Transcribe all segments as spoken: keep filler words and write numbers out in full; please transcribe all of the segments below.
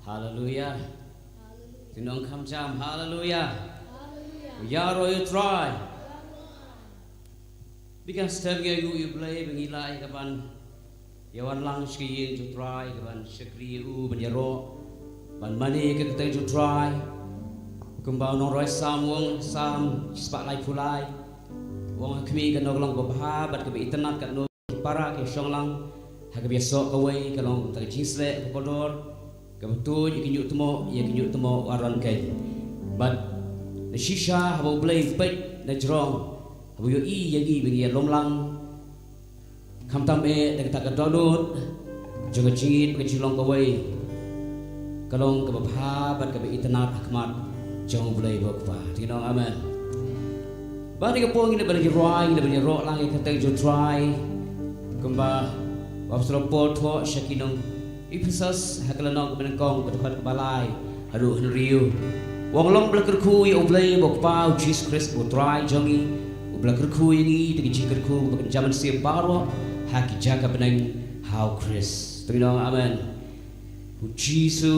Haleluya. Dei nongkham jam. Haleluya. Ïaroh ïa u Trai. Bad ha kane ka step ngi ainguh ïa u Blei ba ngi lah ïa ka ban ïa wan lang sha ka ïing jong u Trai, ka ban shakri ïa u, ban ïaroh, ban mane ïa ka kyrteng jong u Trai. Kumba u nongrwai Salm u ong, Salm shispah laiphew lai, u ong, ha khmih katno ka long kaba bha bad kaba itynnad, katno ki para ki shong lang ha kaba ïasoh kawei, ka long kata ka jingsleh kaba kordor, kaba tuid ïa ki ñiuhtmoh, ïa ki ñiuhtmoh u Aron keiñ. Bad na shisha haba u Blei u peit na jrong, haba u ïohi ïa ngi ba ngi ïalum lang, khamtam eh da kata ka dohnud jong ka jingïeit bad ka jinglong kawei, ka long kaba bha bad kaba itynnad ha khmat jong u Blei ba u Kpa. Te ngi ong amen. Bad ha kane ka por ngin ïa ban ïaroh, ngin ïa ban ïaroh lang ïa ka kyrteng jong u Trai, kumba u Apostol Paul u thoh sha ki nong Ephesus ha ka lynnong kaba nyngkong, ka dkhot kaba lai haduh hynriew. U ong, long ba la kyrkhu ïa u Blei ba u Kpa u Jisu Khrist u Trai jong ngi, uba la kyrkhu ïa ngi da ka jingkyrkhu kaba kynja mynsiem baroh ha ki jaka bneng ha u Khrist. To ngin ong amen. U Jisu,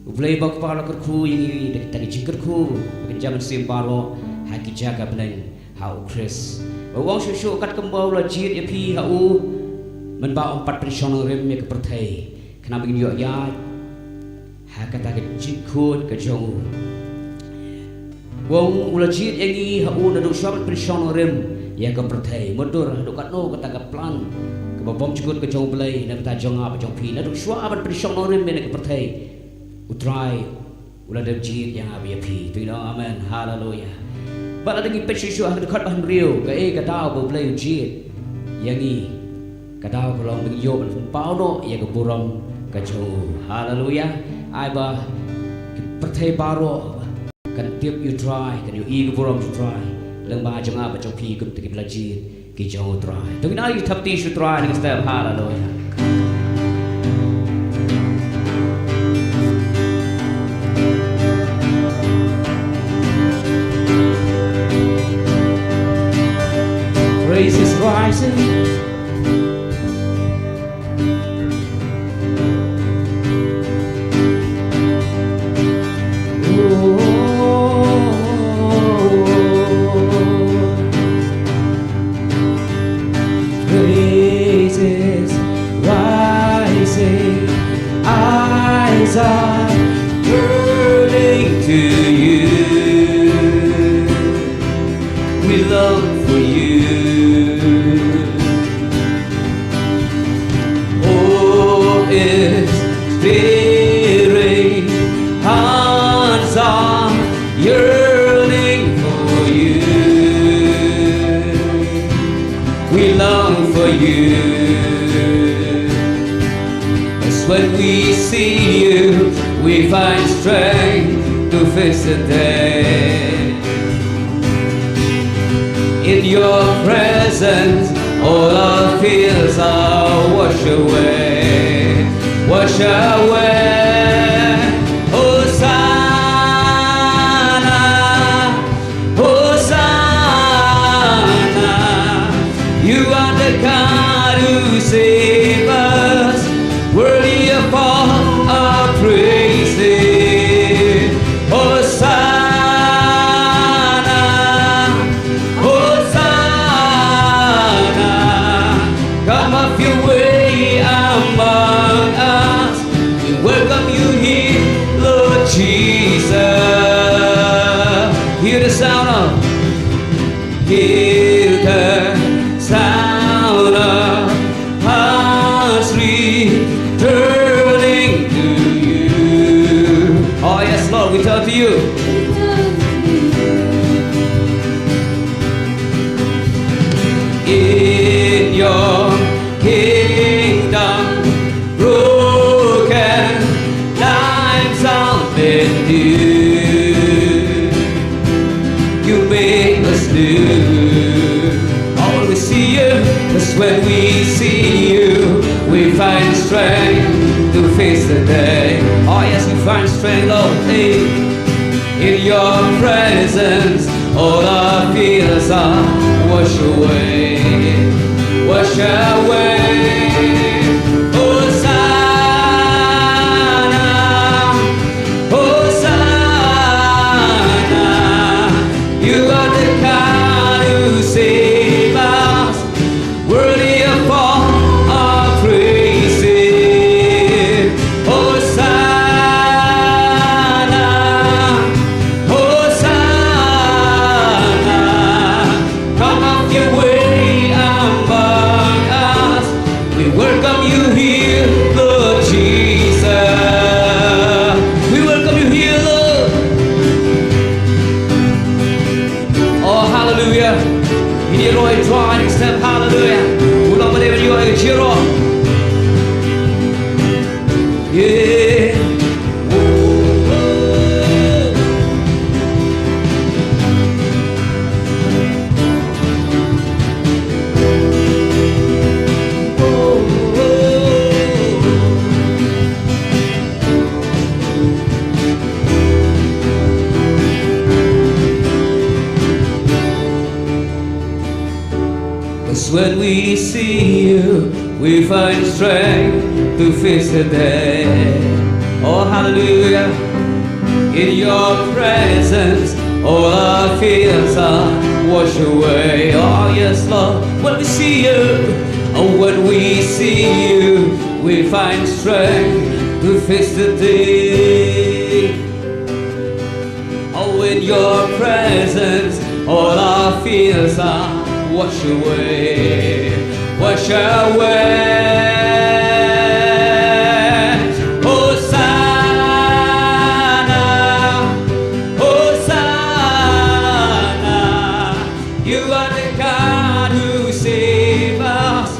u Blei ba u Kpa u la kyrkhu ïa ngi da ka jingkyrkhu kaba kynja mynsiem baroh ha ki jaka bneng ha u Khrist. Bad u ong shuh shuh, kat kumba u la jied ïa phi ha u, mynba ym pat pynshong nongrim ïa ka pyrthei, khnang ba ngin ïoh ïaid ha kata ka jingkhuid ka jong u. U ong u la jied ïa ngi ha u naduh shuwa ban pynshong nongrim ïa ka pyrthei. Mutdur haduh katno kata ka plan kaba bymjukut ka jong u Blei na ka bynta jong nga bad jong phi, naduh shuwa ban pynshong nongrim ïa ka pyrthei, u Trai u la dep jied ïa nga bad ïa phi. To ngin ong amen. Haleluya. Bad lada ngi peit shuh shuh ha ka dkhot ba hynriew, kaei ka daw ba u Blei u jied ïa ngi? Ka daw ka long ba ngin ïoh ban pynpaw noh ïa ka burom ka jong u. Haleluya. Ai ba ki pyrthei baroh kan tip ïa u Trai, kan ïohi ïa ka burom jong u Trai lyngba jong nga bad jong phi, kum kita kiba la jied ki jong u Trai. To ngin ai thapti sha u Trai ha kane ka step. Haleluya. Praise is rising. Praises rising, eyes are turning to you. We long for you. Hope is stirring, hearts are yearning for you. We long for you. As when we see you, we find strength to face the day. In your presence, all our fears are washed away, washed away. Hosanna, Hosanna, you are the God who saves us, worthy of all our praises. Hosanna, Hosanna, come have your way among us. We welcome you here, Lord Jesus. Hear the sound of, hear the sound of hearts returning to you. Oh yes, Lord, we turn to you. In your kingdom, broken lives are made new. You make us new. All we see you, 'cause when we see you, we find strength to face the day. Oh yes, we find strength, Lord. Hey. In your presence, all our fears are washed away, washed away. Hosanna, Roy, try and step, hallelujah. U long ba dei ban ïoh ïa ka jingïaroh. Yeah. 'Cause when we see you, we find strength to face the day. Oh, hallelujah. In your presence, all our fears are washed away. Oh, yes, Lord. When we see you, oh, when we see you, we find strength to face the day. Oh, in your presence, all our fears are washed away, washed away. Hosanna, Hosanna. You are the God who saves us.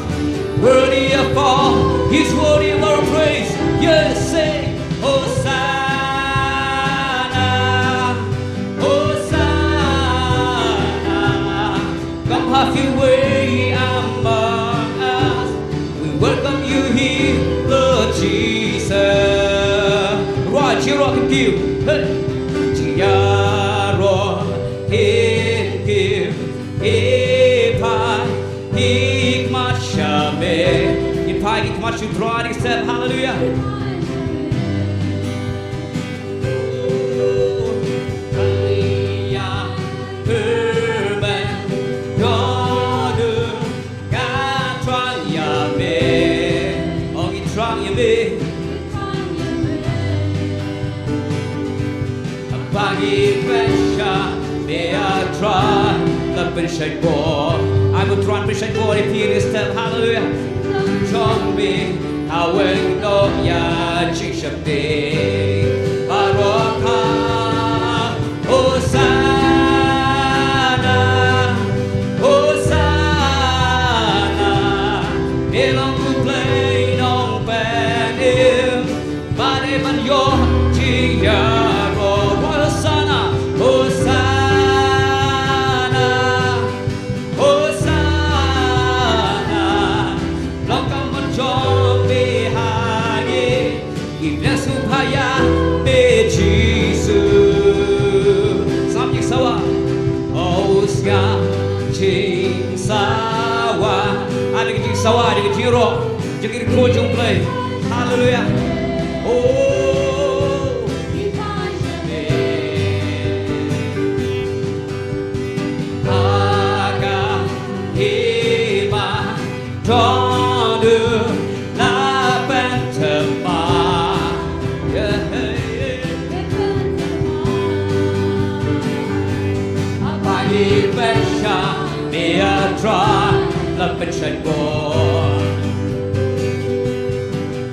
Worthy of all, He's worthy of our praise. Yes, say, Hosanna, Hosanna. Come have your way among us. We welcome you here, Lord Jesus. Right, you rock and give. Hey. Jia ro, him, give. Ipai, ikmat shame. Ipai, ikmat shu draw and step. Hallelujah. Ka trang ïa me. Oh, ngi trang ïa me. Ba ngi pynshai me, a Trai, la pynshai bor. Ai mo Trai pynshai bor ïa phi, ngi step, hallelujah. Jong me, a weng noh ïa jingsheptieng baroh. Hosanna, Hosanna. Me long U Blei nongpynim, ba dei ban ïoh jingïaroh. Hosanna, Hosanna, Hosanna. Long ka mon jong me ha ngi. Ngi bless u pha ïa me Jisu. Sam jingsawa. Oh, sngap jingsawa. Ade ka jingsawa, ade ka jingïaroh. Jong ki riewkhuid jong U Blei. Hallelujah. Oh. Ha ka hima Don u la pynthame. Yeah. Ba ngi pynshai me, a Trai, la pynshai bor.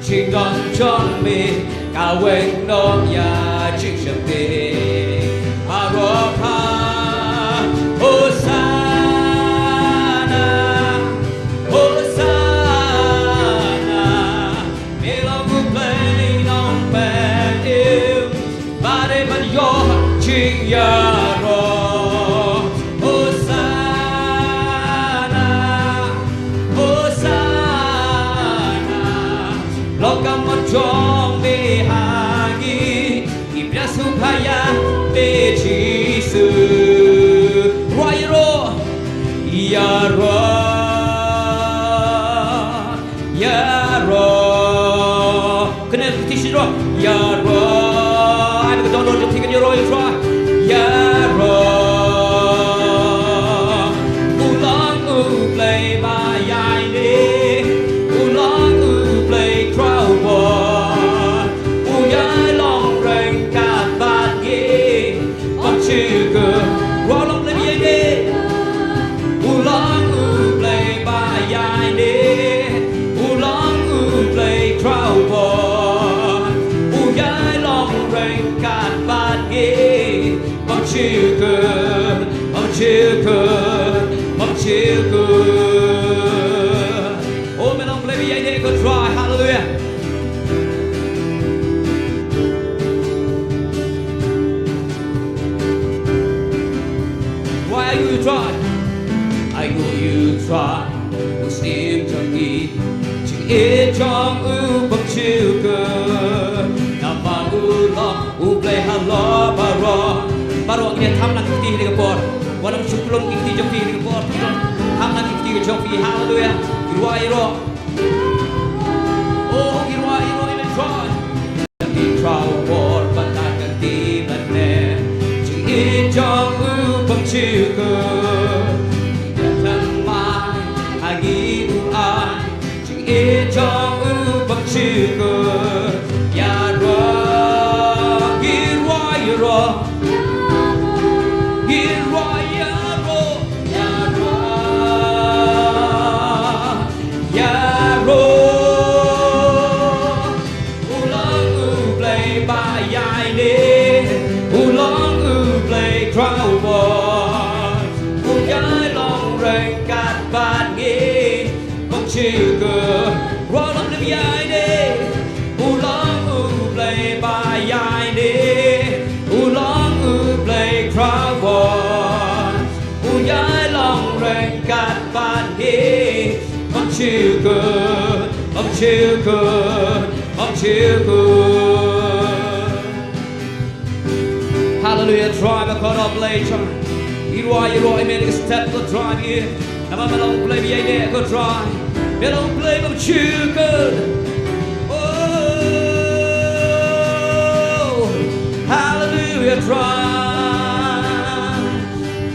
Jingdon jong me ka weng noh ïa jingsheptieng baroh. Hosanna, Hosanna. Me long U Blei nongpynim, ba dei ban ïoh jingïaroh. Hosanna, Hosanna. Long ka mon jong me ha ngi. Ngi bless u pha ïa me Jisu. Ïaroh, ïaroh, ïaroh. Kane ka tishi roh. Ïaroh. Ai ka don don jong phi kan ïaroh, ïaroh. Ïaroh. U long U Blei ba ïaineh. U long U Blei Trai bor. U ïai long ryngkat bad ngi. Bad shu kyrpad, u long U Blei ba ïaineh. U long U Blei ba ïaineh. U long U Blei Trai bor. U ïai long ryngkat bad ngi. Bad shu kyrpad, bad shu kyrpad, bad shu Ïa, tham lang ki kti ha kane ka por. Wat ym shu klum ki kti jong phi ha kane ka por. Tham lang ki kti jong phi. Haleluya. Ki rwai ïaroh. Oh, ki rwai ïaroh ïa me Trai. Ki khraw bor ban da ka kti ban ne. Jingïeit jong u pang shu kur. Ïa tang mai ha ngi u ai. Jingïeit jong u pang shu kur. Ïaroh, ki rwai ïaroh. Ki rwai ïaroh. Ïaroh, ïaroh. U long u Blei ba ïai ne. U long u Blei khraw bor. U ïai long ryngkat bad ngi. Pang shu kur, rwai lam ïai ne. U long u Blei ba ïai ne. U long u Blei khraw bor. U ïai long ryngkat bad ngi. Pang shu kur, pang shu kur, pang shu kur. Haleluya, Trai, me kordor Blei jong nga. Ngi rwai ïaroh ïa me ha kane ka step ko Trai ngi. Namar me long Blei ba ïai ne ko Trai. Me long Blei ba shu kur. Oh, haleluya, Trai.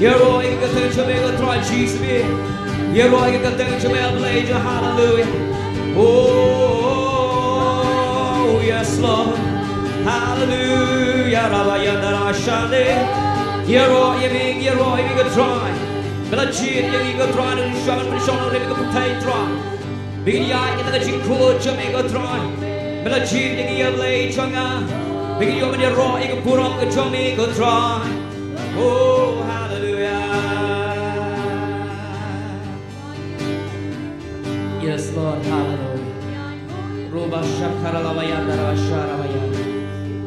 Ïaroh ïa ka kyrteng jong me ko Trai Jisu. Ïaroh ïa ka kyrteng jong me Blei jong nga, haleluya. Oh, yes, Lord. Haleluya, Rabba Yandara Shande. Ïaroh ïa me, ïaroh ïa me ko Trai. Me la jied ïa ngi ko Trai, na ka shong, na ka shong, na ka pyrthei Trai. Me ngi ïaid ïa ka jingkhuid jong me ko Trai. Me la jied ïa ngi Blei jong nga. Me ngi ïoh ban ïaroh ïa ka burom ka jong me ko Trai. Oh, haleluya. Yes, Lord, hallelujah. Ruba shakara la bayanda ra shara bayanda.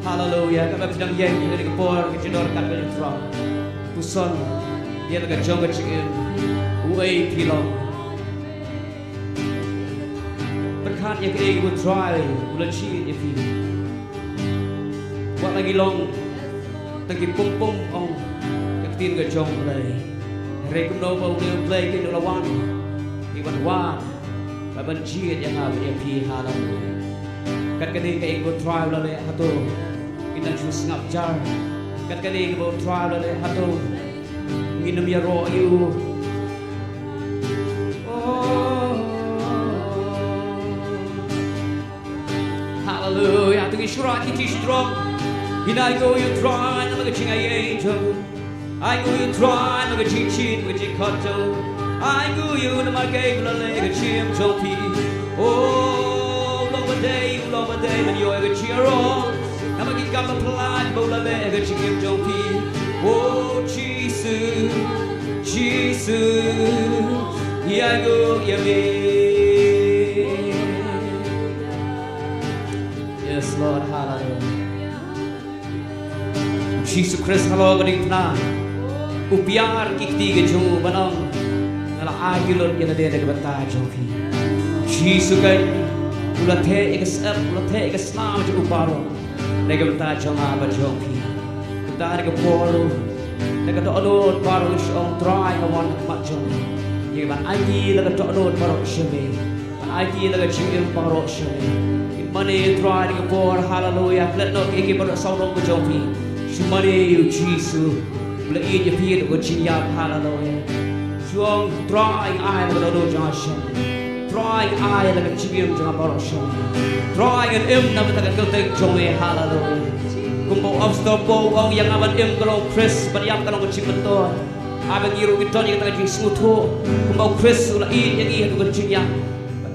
Hallelujah. Ka ba phi dang ïeng ha kane ka por ka jingdon kat ka jingthrang. Puson ïa la ka jong ka jingim. Uei phi long. Pyrkhat ïa kaei U Trai u la jied ïa phi. Wat la ngi long tang ki pum pum ong ka ktien ka jong U Blei. Hynrei kumno ba U Blei, U Blei kin u la wan, ngi wan wan ba ban jied ïa nga bad ïa phi, haleluya. Kat kane kaei kaba U Trai u la leh hato ngin nang shu sngap jar. Kat kane kaba U Trai u la leh hato ngin ym ïaroh ïa u. Oh. Haleluya. To ngin shah ki kti strong. Ngin ainguh ïa U Trai na ka jingaiei jong u. Ainguh ïa U Trai na ka jingjied, na ka jingkhot jong u. Ainguh ïa u namar kaei ba u la leh ha ka jingim jong phi. Oh, u long ba dei, u long ba dei ban ïoh ïa ka jingïaroh. Namar ki kam ba phylla ba u la leh ha ka jingim jong phi. Oh, Jisu, Jisu, ïainguh ïa me. Yes, Lord, hallelujah. Jisu Khrist halor ka diengphna u pdiang ki kti ka jong u ban ong, nga la ai ki lut ïa lade na ka bynta jong phi. Jisu ka, u la theh ïa ka syep, u la theh ïa ka snam jong u baroh na ka bynta jong nga bad jong phi. Kumta ha ka por ruh, na ka dohnud baroh sha ong Trai nga wan ha khmat jong me. Ïa ban aiti la ka dohnud baroh sha me. Ban aiti la ka jingim baroh sha me. Ngin mane Trai ha ka por, haleluya. Klet noh kiei kiei baroh saw long ka jong phi. Shu mane ïa u Jisu. U la ïeit ïa phi da ka jingïap, haleluya. Shu ong Trai nga ai la ka dohnud jong nga sha me. Trai nga ai la ka jingim jong nga baroh sha me. Trai ngan im na ka bynta ka kyrteng jong me, haleluya. Kumba u apostol Paul u ong ïa nga ban im ka long u Khrist, ban ïap ka long ka jingmyntoi. Ai ba ngi ruh ngin don ïa kata ka jingsngewthuh kumba u Khrist u la ïeit ïa ngi haduh ka jingïap.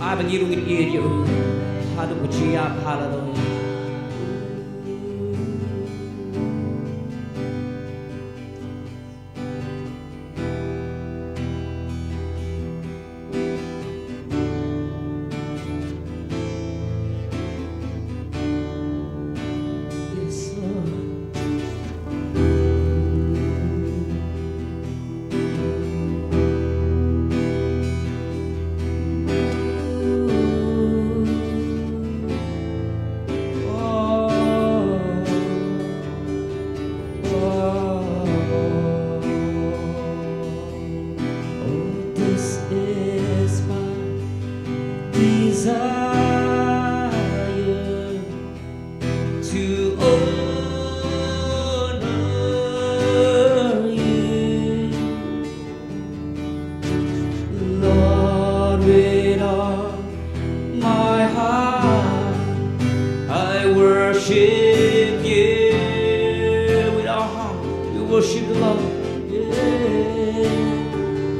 Ai ba ngi ruh ngin ïeit ïa u haduh ka jingïap. Haleluya. to honor you. Lord, with all my heart, I worship you. With our heart, we worship the Lord. Yeah.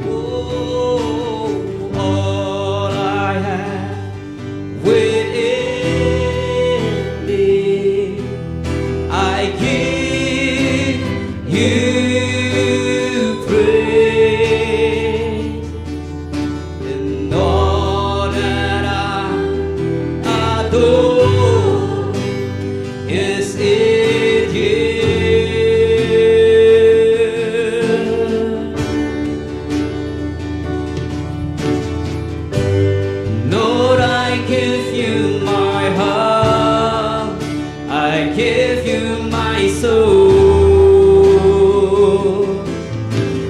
Oh, all I have within me, I give you praise. And all that I adore is in you. Lord, I give you my heart. I give you my soul.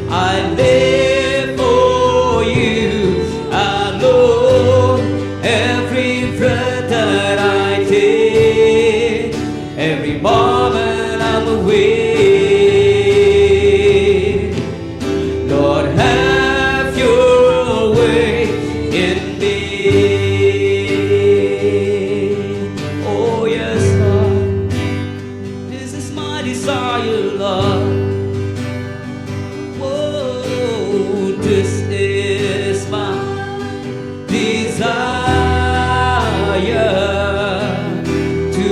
I live for you alone. Every breath that I take, every moment I'm awake. Lord, have your way in me. Oh, yes, Lord. This is my desire, Lord. Oh, this is my desire to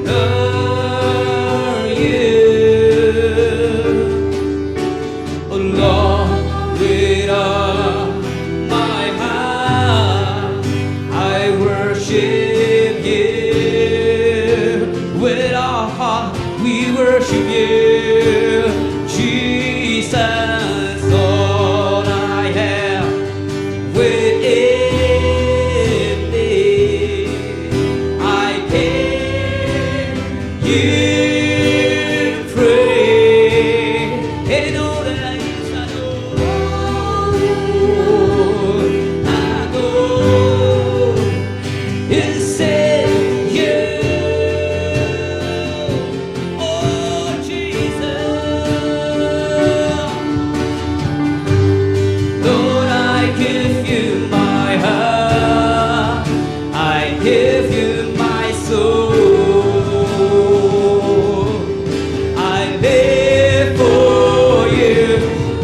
honor you. Oh Lord, with all my heart, I worship you. With our heart, we worship you, Jesus. All I have within me, I give you praise. And all that I desire, I go is say you. Oh, Jesus. Lord, I give you my heart. I give you my soul. I live for you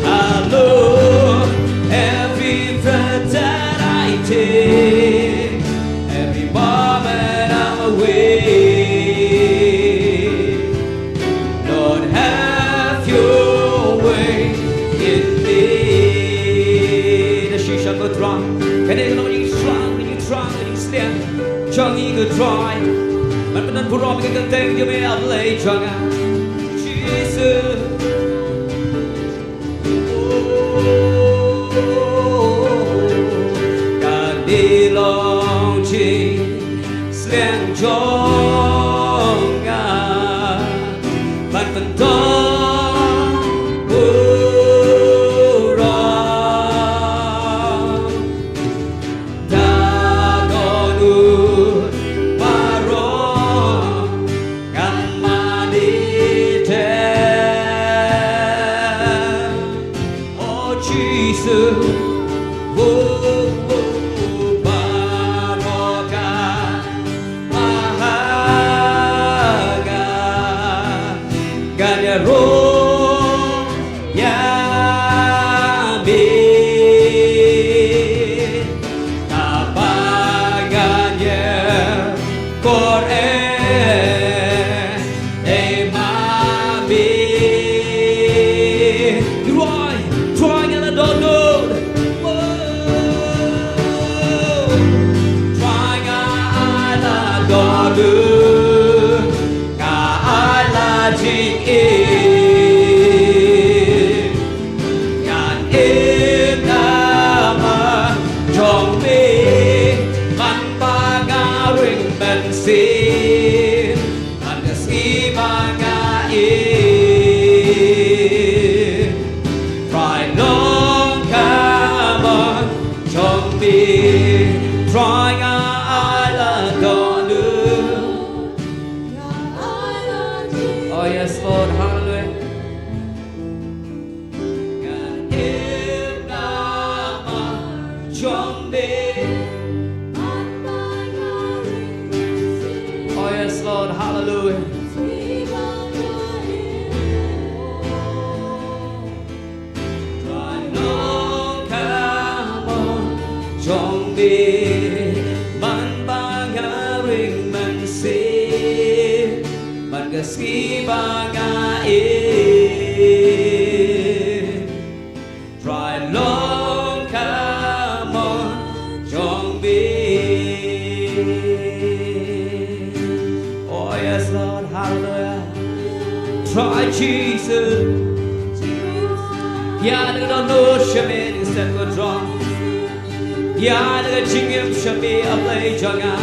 alone. Every breath that I take, every moment I'm awake, Lord, have your way in me. Da shi sha ko Trai. Kane ka long ka jingthrang, ka jingthrang, ka jingsliang jong ngi ko Trai. Ban pyndon burom ïa ka kyrteng jong me, A Blei jong nga. Jesus. Kane long jingsliang jong nga ban pyndonkam burom da ka dohnud baroh. Ngan mane te. Oh Jesus, oh, oh, oh, baroh ka mahaga. Ngan ïaroh ïa me. Kaba ngan ïakor eh, eh, ma me. Trai, Trai nga la dohnud. Oh, Trai nga la dohnud. Nga ai la jingim, ngan im namar jong me. Man ba nga ring mynsiem, man ka sngi ba nga im, Trai long ka mon jong me. Trai nga ai la dohnud. Hallelujah. Trai long ka mon jong me, man ba nga ring mynsiem, man ka sngi ba nga im. Trai long ka mon jong me. Oh yes, Lord, hallelujah. Trai Jesus. Ïa ka dohnud sha me, ïa ka step ko Trai. Ïa ka jingim sha me, A Blei jong nga.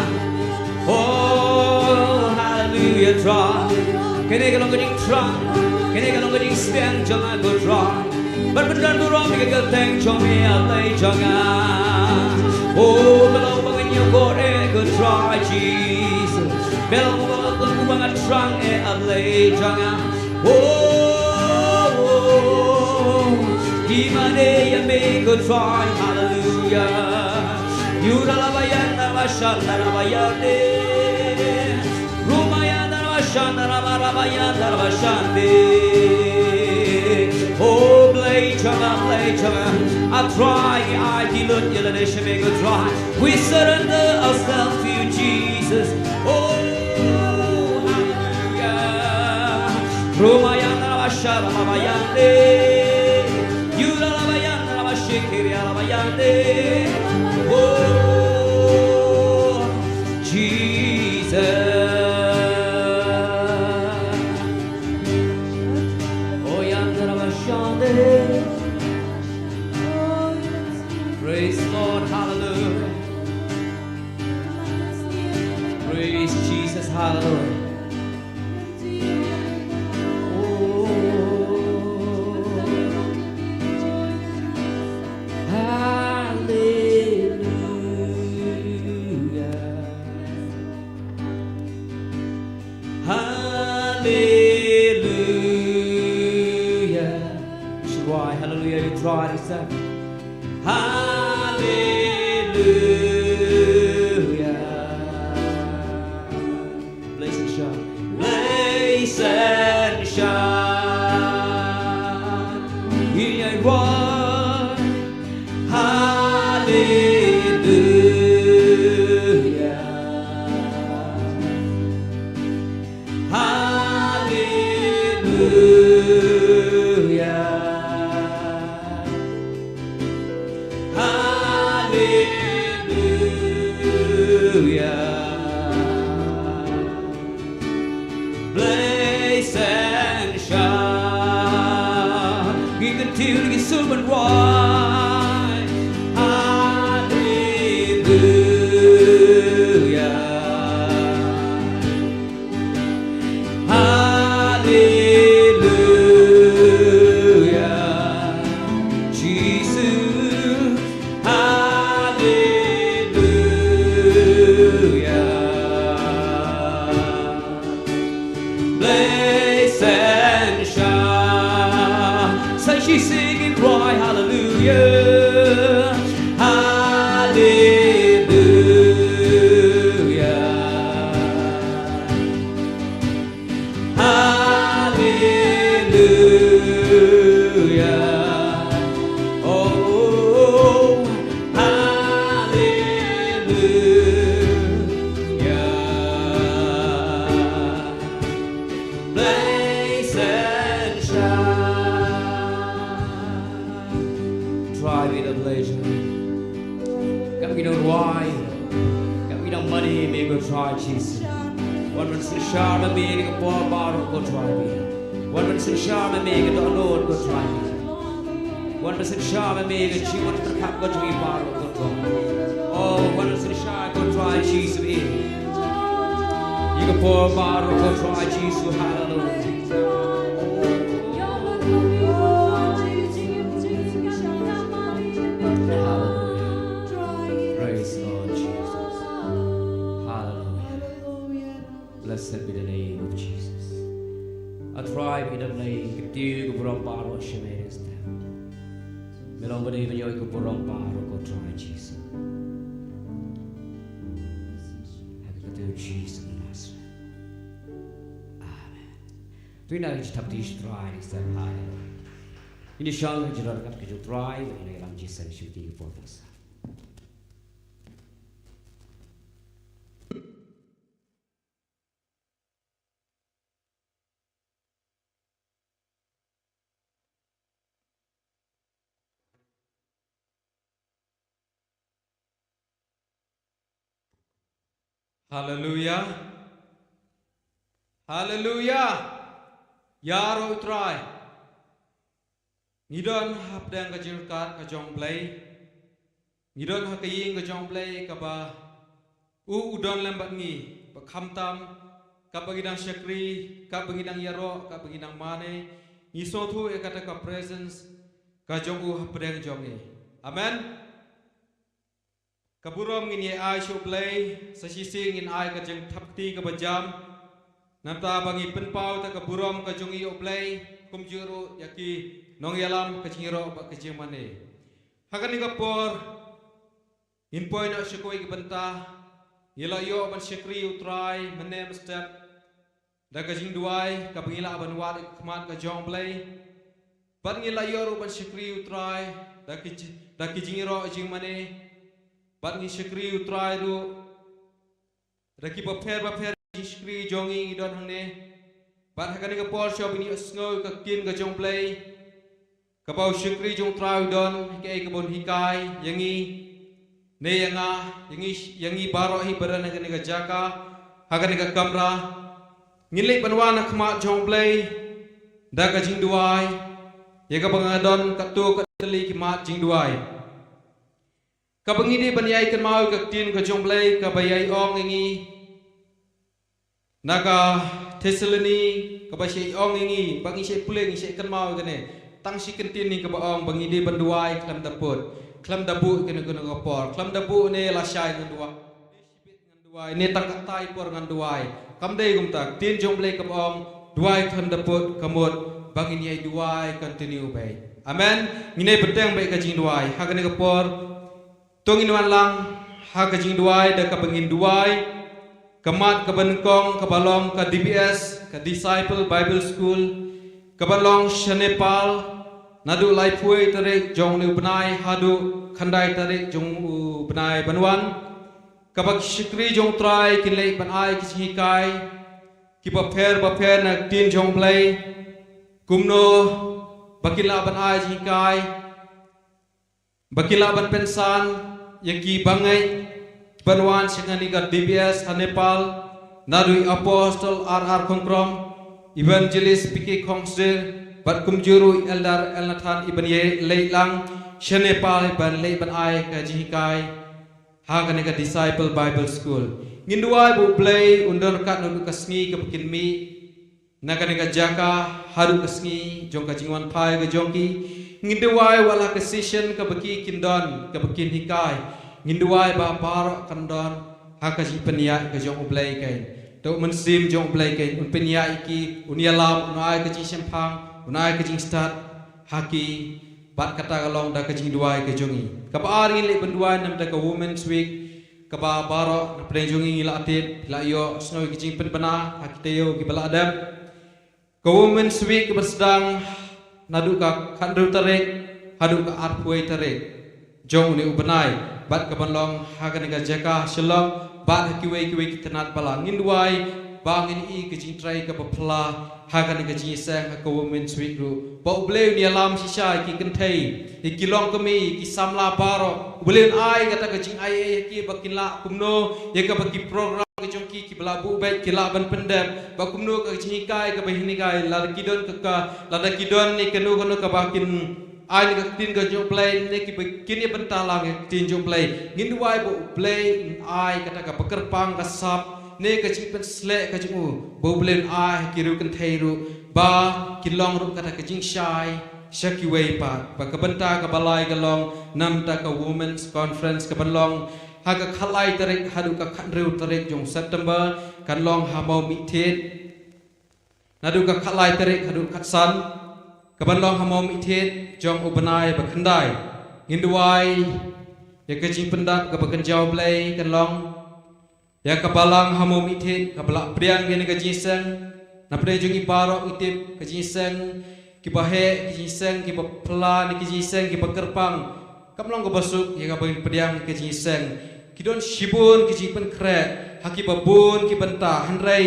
Oh, hallelujah, Trai. Kane ka long ka jingthrang, kane ka long ka jingstad jong nga ko Trai. Ban pyndonkam ïa ka kyrteng jong me, A Blei jong nga. Oh, me long uba nga ïoh kyrkhu ko Trai Jesus. Me long uba nga, uba nga thrang eh, A Blei jong nga. Oh, oh, oh. Di mane ïa me ko Trai, hallelujah. Yura la bayan na bashan na la bayan de. Rumayan na bashan na la ba, rabayan na bashan de. Oh, Blei jong nga, Blei jong nga. A Trai, ai ki lut ïa lade sha me ko Trai. We surrender ourselves to you, Jesus. Oh, hallelujah. Rumayan na bashan na la bayan de. Yura la bayan na bashan kiri la bayan de. Oh, Jesus. Oh, yan na bashan de. Praise Lord, hallelujah. Praise Jesus, hallelujah. Oh, hallelujah. Hallelujah. Shall I hallelujah you try to say? Hallelujah. Bless and shout. Bless and shout. In your voice. Hallelujah. Hallelujah. Hallelujah. Bless and shout. Ngin kyntiew, ngin sumar wai. Hallelujah. Hallelujah. Jesus. Hallelujah. Bless and shout. Say she's singing cry, hallelujah, hallelujah, hallelujah. Oh, hallelujah. Bless and shout. Trai bit of pleasure. Kam ki nong rwai, kam ki nong mane, me ko Trai Jesus. Wan ban synshar ma me ha ka por baroh ko Trai bit. Wan ban synshar ma me ha ka dohnud ko Trai bit. Wan ban synshar ma me ha ka jingwan pyrkhat ko jong ngi baroh ko Trai. Oh, wan ban synshar ko Trai Jesus bit. Ïa ka por baroh ko Trai Jesus, hallelujah. Hallelujah. Praise Lord Jesus. Hallelujah. Blessed be the name of Jesus. A Trai bit, a Blei, kyntiew ka burom baroh sha me ha kane ka step. Me long ba dei ban ïoh ïa ka burom baroh ko Trai Jesus. Ha ka kyrteng u Jesus na Nasareth. Tui na ri jitap ti shi Trai ni sen hai. Ini shang jira kat ke ju Trai, ini ram jisen shuti ke por puasa. Haleluya. Haleluya. Ïaroh Trai. Ngi don hapdeng ka jingkat ka jong Blei. Ngi don ha ka ïing ka jong Blei kaba u u don lem bad ngi. Ba khamtam kaba ngi dang shakri, kaba ngi dang ïaroh, kaba ngi dang mane. Ngi sngewthuh ïa kata ka presence ka jong u hapdeng jong ngi. Amen. Ka burom ngin ïa ai sha u Blei, sa shisien ngin ai ka jingthap kti kaba jam. Nangta ba ngi pynpaw ta ka burom ka jong ngi ïa u Blei, kumjuh ruh ïa ki nongïalam ka jingïaroh bad ka jingmane. Ha kane ka por, ngin poi noh sha kawei ka bynta, ngi la ïoh ban shakri u Trai, mynne mynstep. Da ka jingduwai, kaba ngi lah ban wad ha khmat ka jong u Blei. Bad ngi la ïoh ruh ban shakri u Trai, da ki ji-, da ki jingïaroh jingmane. Bad ngi shakri u Trai ruh, da ki bapher bapher jingshakri jong ngi ngi don hangne. Bad ha kane ka por shwa ba ngi ïohsngew ka ktien ka jong u Blei. Kaba u shakri jong u Trai u don, kaei kaba un hikai, ïa ngi. Ne ïa nga, ïa ngi, ïa ngi baroh hi ba don ha kane ka jaka, ha kane ka kamra. Ngin leit ban wan ha khmat jong u Blei, da ka jingduwai, ïa kaba nga don katto katne ki mat jingduwai. Kaba ngi dei ban ïai kynmaw ka ktien ka jong u Blei, kaba ïai ong ïa ngi. Na ka Thessaloni, kaba shai ong ïa ngi, ba ngi shai pule ngi shai kynmaw ïa kane. Tang shi kyntien ne kaba ong, ba ngi dei ban duwai, khlem da put, khlem da buh kane kane ka por, khlem da buh ne lashai ngan duwai. Ngan duwai, ne tang katto por ngan duwai. Kam dei kumta, ktien jong u Blei kaba ong, duwai khlem da put, ka mut, ba ngin ïai duwai, continue beit. Amen. Ngin ïai bteng beit ka jingduwai. Ha kane ka por, To ngin wan lang, ha ka jingduwai da kaba ngin duwai, ka mat kaba nyngkong kaba long ka D B S, ka Disciple Bible School, kaba long sha Nepal, naduh laiphew tarik jong une u bnai haduh khyndai tarik jong u bnai ban wan, kaba ki shakri jong u Trai kin leit ban ai ki jinghikai, kiba pher bapher na ktien jong u Blei, kumno, ba kin lah ban ai jinghikai, ba ki lah ban pynsan, ïa ki bangeit, ban wan sha kane ka D B S ha Nepal, naduh i Apostle R R Khongkrom, Evangelist P K Khongsdir, bad kumjuh ruh i Elder Elnathan iban ïaleit lang, sha Nepal iban leit ban ai ka jinghikai, ha kane ka Disciple Bible School. Ngin duwai ba u Blei, un don ryngkat naduh ka sngi kaba kin mih, Na kane ka jaka, haduh ka sngi, jong ka jingwan phai ka jong ki. Ngin duwai wat la ka session kaba ki kin don, kaba kin hikai. Ngin duwai ba baroh kan don, ha ka jingpynïaid ka jong u Blei kein. To u Mynsiem jong u Blei kein, un pynïaid ïa ki, un ïalam, un ai ka jingshemphang, un ai ka jingstad, ha ki, bad kata ka long da ka jingduwai ka jong ngi. Kaba ar ngin leit ban duwai namar ka Women's Week, Kaba baroh, na pdeng jong ngi la tip, la ïoh, sngew ki jingpynbna, ha ki taïew kiba la dep. Ka Women's Week kaba sdang, naduh ka khathynriew tarik, haduh ka arphew tarik. Jong une u bnai, bad kaban long, ha kane ka jaka, Shillong, bad ha kiwei kiwei ki tnat balang. Ngin duwai, ba ngin ïoh ka jingtrei kaba phylla, Ha kane ka jingïaseng ha ka Women's Week ruh. Ba U Blei un ïalam shisha ïa ki kynthei, ïa ki longkmie, ïa ki samla baroh. U Blei un ai kata ka jingaiei ïa ki ba kin lah kumno, ïa kaba ki program ka jong ki kiba la buh beit ki lah ban pyndep. Ba kumno ka jinghikai kaba kin hikai lada ki don ka ka, lada ki don ne kano kano kaba kin ai ne ka ktien ka jong U Blei ne kiba kin ïa bynta lang ïa ka ktien jong U Blei. Ngin duwai ba U Blei un ai kata kaba kyrpang ka sap. Ne ka jingpynsleh ka jong u, ba U Blei un ai ha ki riew kynthei ruh, ba kin long ruh kata ka jingshai, sha kiwei pat, ba ka bynta kaba lai ka long, namar ka Women's Conference kaban long, ha ka khatlai tarik haduh ka khathynriew tarik jong September, kan long ha Mawmihthied. Naduh ka khatlai tarik haduh khatsan, kaban long ha Mawmihthied, jong u bnai ba khyndai. Ngin duwai, ïa ka jingpyndap kaba kynja U Blei kan long, Ïa ka balang ha Mawmihthied, kaba la pdiang ïa kane ka jingïaseng. Napdeng jong ngi baroh ngi tip ka jingïaseng kiba heh, ka jingïaseng kiba phylla, ne ka jingïaseng kiba kyrpang kam long kaba suk ïa kaba ngin pdiang ka jingïaseng. Ki don shibun ki jingpynkhreh ha kiba bun ki bynta, hynrei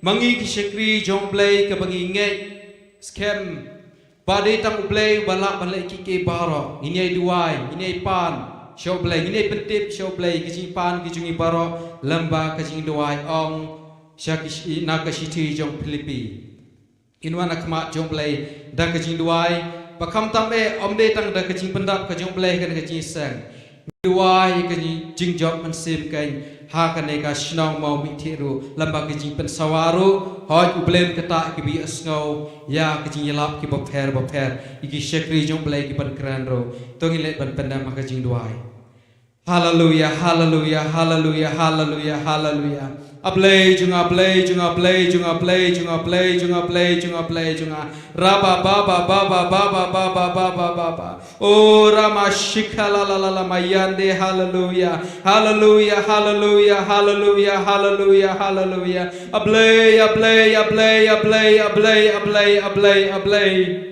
ma ngi ki shakri jong U Blei kaba ngi ngeit skhem ba dei tang U Blei uba lah ban leh kiei kiei baroh. Ngin ïai duwai, ngin ïai pan sha U Blei, ngin ïai pyntip sha U Blei ki jingpan ki jong ngi baroh lyngba ka jingduwai. Ong sha ki shi-, na ka shithi jong Philippi, ngin wan ha khmat jong U Blei da ka jingduwai, ba khamtam eh ym dei tang da ka jingpyndap ka jong U Blei ha kane ka jingïaseng. Duwai ïa ka jing-, jingjop mynsiem kein ha kane ka shnong Mawmihtih ruh, lyngba ka jingpynsawa ruh, hooid U Blei un ktah ïa kiba ïohsngew ïa ka jingïalap kiba pher ba pher, ïa ki shakri jong U Blei kiban kren ruh. To ngin leit ban pyndem ha ka jingduwai. Haleluya, haleluya, haleluya, haleluya, haleluya. A Blei jong nga, Blei jong nga, Blei jong nga, Blei jong nga, Blei jong nga, Blei jong nga, Blei jong nga. Raba baba baba baba baba baba baba. O rama shikha la la la la mayande. Haleluya. Haleluya, haleluya, haleluya, haleluya, haleluya. A Blei, a Blei, a Blei, a Blei, a Blei, a Blei, a Blei, a Blei.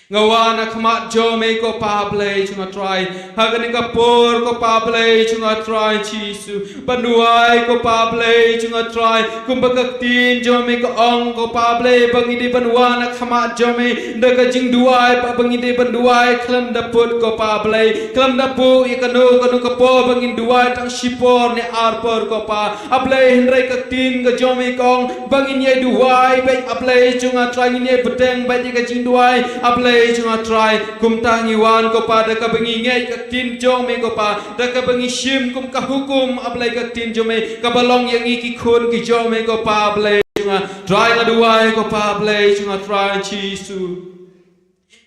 Nga wan ha khmat jong me ko Pa Blei jong nga Trai. Ha kane ka por ko Pa Blei jong nga Trai Jisu. Ban duwai ko Pa Blei jong nga Trai. Kumba ka ktien jong me ka ong ko Pa Blei ba ngi dei ban wan ha khmat jong me da ka jingduwai, ba, ba ngi dei ban duwai khlem da put ko Pa Blei. Khlem da buh ïa kano kano ka por ba ngin duwai tang shipor ne arpor ko Pa. A Blei hynrei ka ktien ka jong me ka ong ba ngin ïai duwai beit A Blei jong nga Trai, ngin ïai bteng beit ïa ka jingduwai A Blei jong nga Trai. Kumta ngi wan ko Pa da kaba ngi ngeit ka ktien jong me ko Pa, da kaba ngi shim kum ka hukum A Blei ka ktien jong me kaba long ïa ngi ki khun ki jong me ko Pa Blei jong nga Trai. Nga duwai ko Pa Blei jong nga Trai Jisu.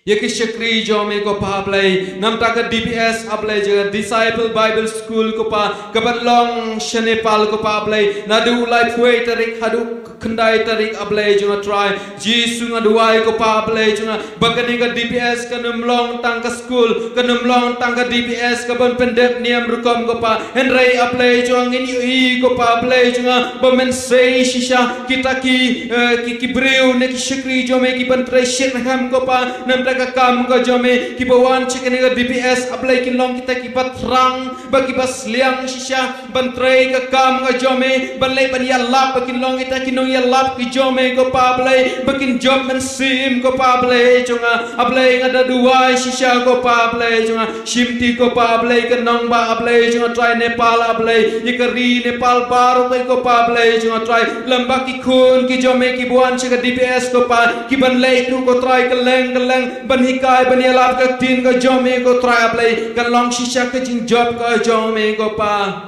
Ïa ki shakri jong me ko Pa Blei, namta ka D B S A Blei jong nga, Disciple Bible School ko Pa, kaban long sha Nepal ko Pa Blei, naduh laiphew tarik haduh khyndai tarik A Blei jong nga Trai. Jisu nga duwai ko Pa Blei jong nga, ba kane ka D B S kan ym long tang ka school, kan ym long tang ka D B S kaban pyndep niam rukom ko Pa. Hynrei A Blei jong nga ngin ïohi ko Pa Blei jong nga, ba men sei shisha kita ki, eh, ki, ki briew ne ki shakri jong me kiban trei shitrhem ko Pa, namta ka kam ka jong me, kiba wan sha kane ka D B S A Blei kin long kita kiba thrang, ba kiba sliang shisha ban trei ka kam ka jong me, ban leit ban ïalap, ba kin long kita ki nongïalap ki jong me ko Pa Blei, ba kin jop mynsiem ko Pa Blei jong nga. A Blei nga da duwai shisha ko Pa Blei jong nga. Shim ti ko Pa Blei ka nongbah A Blei jong nga Trai Nepal A Blei, ïa ka ri Nepal baroh ko Pa Blei jong nga Trai. Lem bad ki khun ki jong me kiba wan sha ka D B S ko Pa, kiban leit ruh ko Trai kylleng kylleng ban hikai ban ïalap ka ktien ka jong me ko Trai A Blei, kan long shisha ka jingjop ka jong me ko Pa.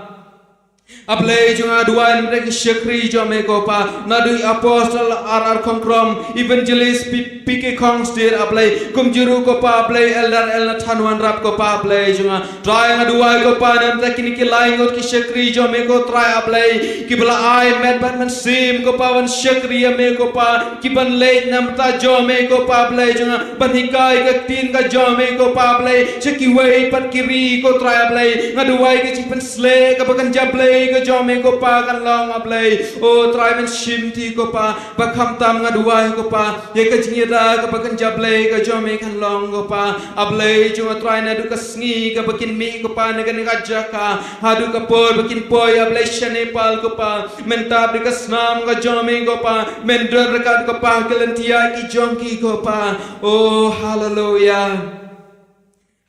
A Blei jong nga duwai namar ki shakri jong me ko Pa, naduh i Apostle R R Khongkrom, Evangelist P-, P K Khongsdir A Blei, kumjuh ruh ko Pa Blei Elder Elnathan Wanrap ko Pa Blei jong nga. Trai nga duwai ko Pa namar kine ki lai ngut ki shakri jong me ko Trai A Blei, kiba la ai met bad mynsiem ko Pa ban shakri ïa me ko Pa, kiban leit namar jong me ko Pa Blei jong nga, ban hikai ka ktien ka jong me ko Pa Blei sha kiwei pat ki ri ko Trai A Blei. Nga duwai ka jingpynsleh kaba kynja Blei ka jong me ko Pa kan long A Blei. O Trai men shim ti ko Pa, ba khamtam nga duwai ko Pa, ïa ka jingïada kaba kynja Blei ka jong me kan long ko Pa. A Blei jong nga Trai naduh ka sngi kaba kin mih ko Pa na kane ka jaka, haduh ka por ba kin poi A Blei sha Nepal ko Pa, men tap da ka snam ka jong me ko Pa, men don ryngkat ko Pa ki lynti ïaid ki jong ki ko Pa. O haleluya.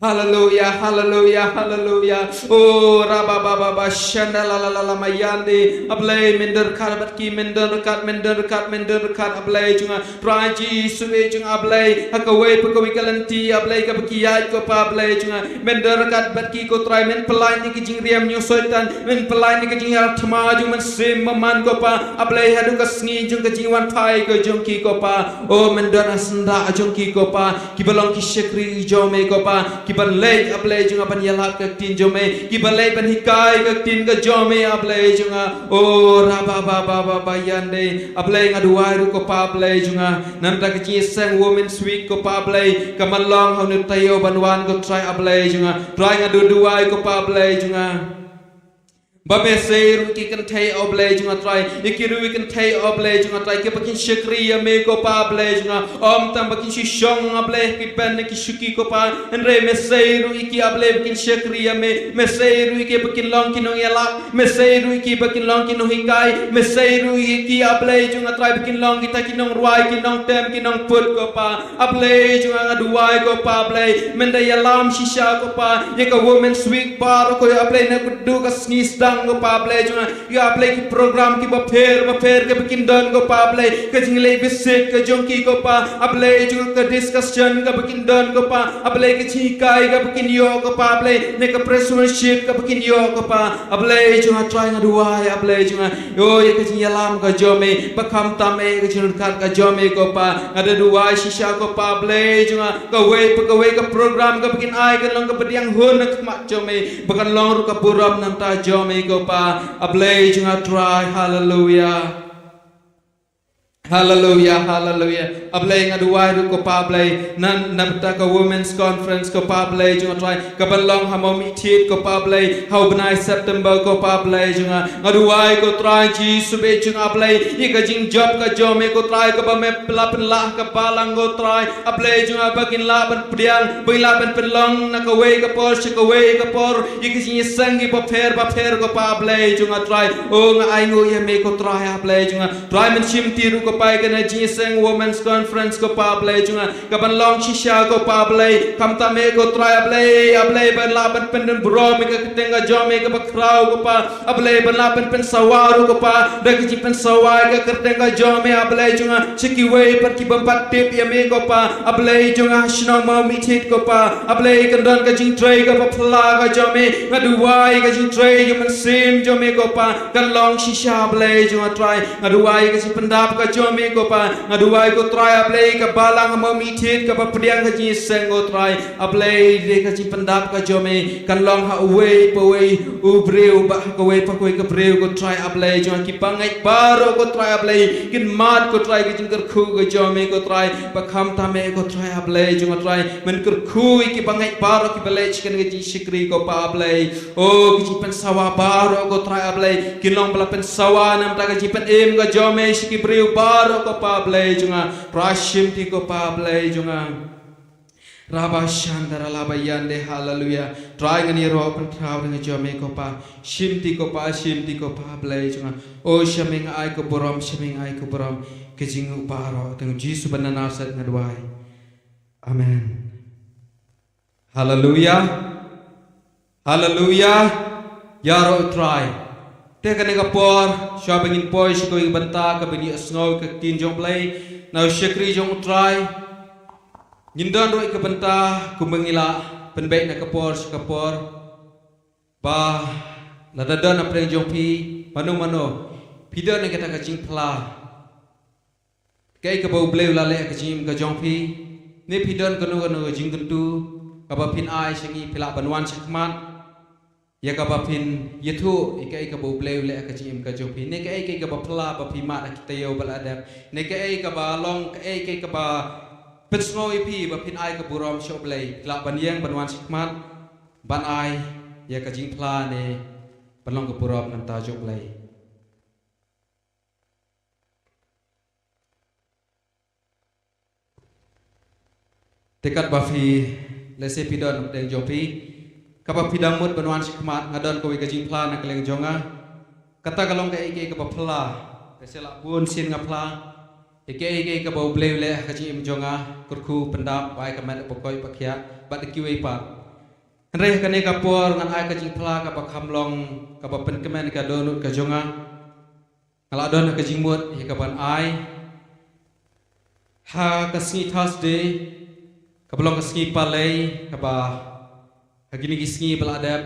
Haleluya, haleluya, haleluya. O raba baba baba shanda la la la la mayande. A Blei men don ryngkat bad ki, men don ryngkat, men don ryngkat, men don ryngkat A Blei jong nga. Trai Jisu e jong nga A Blei, ha kawei pa kawei ka lynti A Blei kaba ki ïaid ko Pa Blei jong nga. Men don ryngkat bad ki ko Trai, men pyllait ïa ki jingriam jong Soitan, men pyllait ïa ki jingïarap thma jong mynsiem bymman ko Pa. A Blei haduh ka sngi jong ka jingwan phai ka jong ki ko Pa. O men don ha syndah jong ki ko Pa, kiba long ki shakri jong me ko Pa, kiban leit A Blei jong nga ban ïalap ka ktien jong me, kiban leit ban hikai ka ktien ka jong me A Blei jong nga. O raba baba baba ïande. A Blei nga duwai ruh ko Pa Blei jong nga namar ka jingïaseng Women's Week ko Pa Blei, ka man long ha une u taïew ban wan ko Trai A Blei jong nga. Trai nga duwai ko Pa Blei jong nga. Ba me sei ruh ki kynthei, O Blei jong nga Trai, ïa ki ruh ki kynthei, O Blei jong nga Trai, kiba kin shakri ïa me ko Pa Blei jong nga, ym tang ba kin shu shong, O Blei, ki ban ki shuki ko Pa, hynrei me sei ruh ïa ki, O Blei, ba kin shakri ïa me, me sei ruh ïa ki ba kin long ki nongïalap, me sei ruh ïa ki ba kin long ki nonghikai, me sei ruh ïa ki, O Blei jong nga Trai, ba kin long kita ki nongrwai, ki nongtem, ki nongput ko Pa. A Blei jong nga, nga duwai ko Pa Blei, men da ïalam shisha ko Pa ïa ka Women's Week baroh ko, A Blei, naduh ka sngi sdang ko Pa Blei jong nga, ïa A Blei, ki program kiba pher bapher kiba kin don ko Pa Blei, ka jingleit visit ka jong ki ko Pa, A Blei jong nga, ka discussion kaba kin don ko Pa, A Blei, ka jinghikai kaba kin ïoh ko Pa Blei, ne ka praise worship kaba kin ïoh ko Pa. A Blei jong nga Trai, nga duwai A Blei jong nga, ïoh ïa ka jingïalam ka jong me, ba khamtam eh ka jingryngkat ka jong me ko Pa. Nga da duwai shisha ko Pa Blei jong nga, kawei pa kawei ka program kaba kin ai kan long kaba pdiang hun na khmat jong me, ba kan long ruh ka burom na bynta jong me ko Pa. A Blei jong nga Trai, haleluya. Haleluya, haleluya. A Blei, nga duwai ruh ko Pa Blei, na, na bynta ka Women's Conference ko Pa Blei jong nga Trai, kaban long ha Mawmynthied ko Pa Blei ha u bnai September ko Pa Blei jong nga. Nga duwai ko Trai Jisu bad jong nga Blei, ïa ka jingjop ka jong me ko Trai, kaba me la pynlah ha ka balang ko Trai. A Blei jong nga, ba kin lah ban pdiang, ba kin lah ban pynlong na kawei ka por sha kawei ka por ïa ka jingïaseng kiba pher bapher ko Pa Blei jong nga Trai. O, nga ainguh ïa me ko Trai A Blei jong nga. Trai, men shimti ruh ko Pa ïa kane ka jingïaseng Women's Conference ko Pa Blei jong nga, kaban long shisha ko Pa Blei, khamtam eh ko Trai A Blei, A Blei, ban lah ban pynburom ïa ka kyrteng ka jong me kaba khraw ko Pa. A Blei, ban lah ban pynsawa ruh ko Pa da ka jingpynsawa ïa ka kyrteng ka jong me A Blei jong nga, sha kiwei pat ki bym pat tip ïa me ko Pa. A Blei jong nga, ha shnong Mawmynthied ko Pa, A Blei, kan don ka jingtrei kaba phylla ka jong me. Nga duwai ka jingtrei ka mynsiem jong me ko Pa kan long shisha A Blei jong nga Trai. Nga duwai ka jingpyndap ka jong me ko Pa. Nga duwai ko Trai A Blei, ka balang ha Mawmynthied kaba pdiang ka jingïaseng ko Trai. A Blei, dei ka jingpyndap ka jong me kan long ha uwei pa uwei u briew, bad ha kawei pa kawei ka briew ko Trai A Blei jong nga. Ki bangeit baroh ko Trai A Blei kin mad ko Trai ka jingkyrkhu ka jong me ko Trai, ba khamtam eh ko Trai A Blei jong nga Trai, men kyrkhu ïa ki bangeit baroh kiba leit sha kane ka jingshakri ko Pa A Blei. O, ki jingpynsawa baroh ko Trai A Blei kin long ba la pynsawa na bynta ka jingpynim ka jong me sha ki briew baroh ko Pa Blei jong nga. Trai, shimti ko Pa Blei jong nga. Rabba Shandara Labba Yande, haleluya. Trai, ngan ïaroh pynkhraw na ka jong me ko Pa. Shimti ko Pa, shimti ko Pa Blei jong nga. O, sha me nga ai ka burom, sha me nga ai ka burom. Ka jingïaroh baroh, ha ka kyrteng Jisu ba na Nasareth nga duwai. Amen. Haleluya. Haleluya. Ïaroh Trai. Te kane ka por, shuwa ba ngin poi sha kawei ka bynta kaba ngin ïohsngew ka ktien jong U Blei na u shakri jong U Trai, ngin don ruh ïa ka bynta kumba ngi la pynbeit na ka por sha ka por, ba lada don hapdeng jong phi mano mano, phi don ïa kata ka jingphla, kaei kaba U Blei u la leh ha ka jingim ka jong phi, ne phi don kano kano ka jingkyntu kaba phin ai sha ngi, phi lah ban wan shakhmat ïa kaba phin ïathuh ïa kaei kaba U Blei u leh ha ka jingim ka jong phi, ne kaei kaei kaba phylla ba phi mad ha ki taïew ba la dep, ne kaei kaba long kaei kaei kaba pynsngew ïa phi ba phin ai ka burom sha U Blei, phi lah ban ïeng ban wan shakhmat ban ai ïa ka jingphla ne ban long ka burom na ka bynta jong U Blei. Te katba phi, lehse phi don hapdeng jong phi kaba phi dang mut ban wan shakhmat, nga don kawei ka jingphla na ka liang jong nga. Kata ka long kaei kaei kaba phylla. Lehse la bun sien nga phla ïa kaei kaei kaba U Blei u leh ha ka jingim jong nga, kyrkhu, pyndap, bai ka met ba koit ba khiah bad kiwei pat. Hynrei ha kane ka por ngan ai ka jingphla kaba kham long kaba pynkmen ïa ka dohnud ka jong nga. Nga la don ha ka jingmut ïa ka ban ai ha ka sngi Thursday, kaba long ka sngi palei, kaba ha kine ki sngi ba la dep,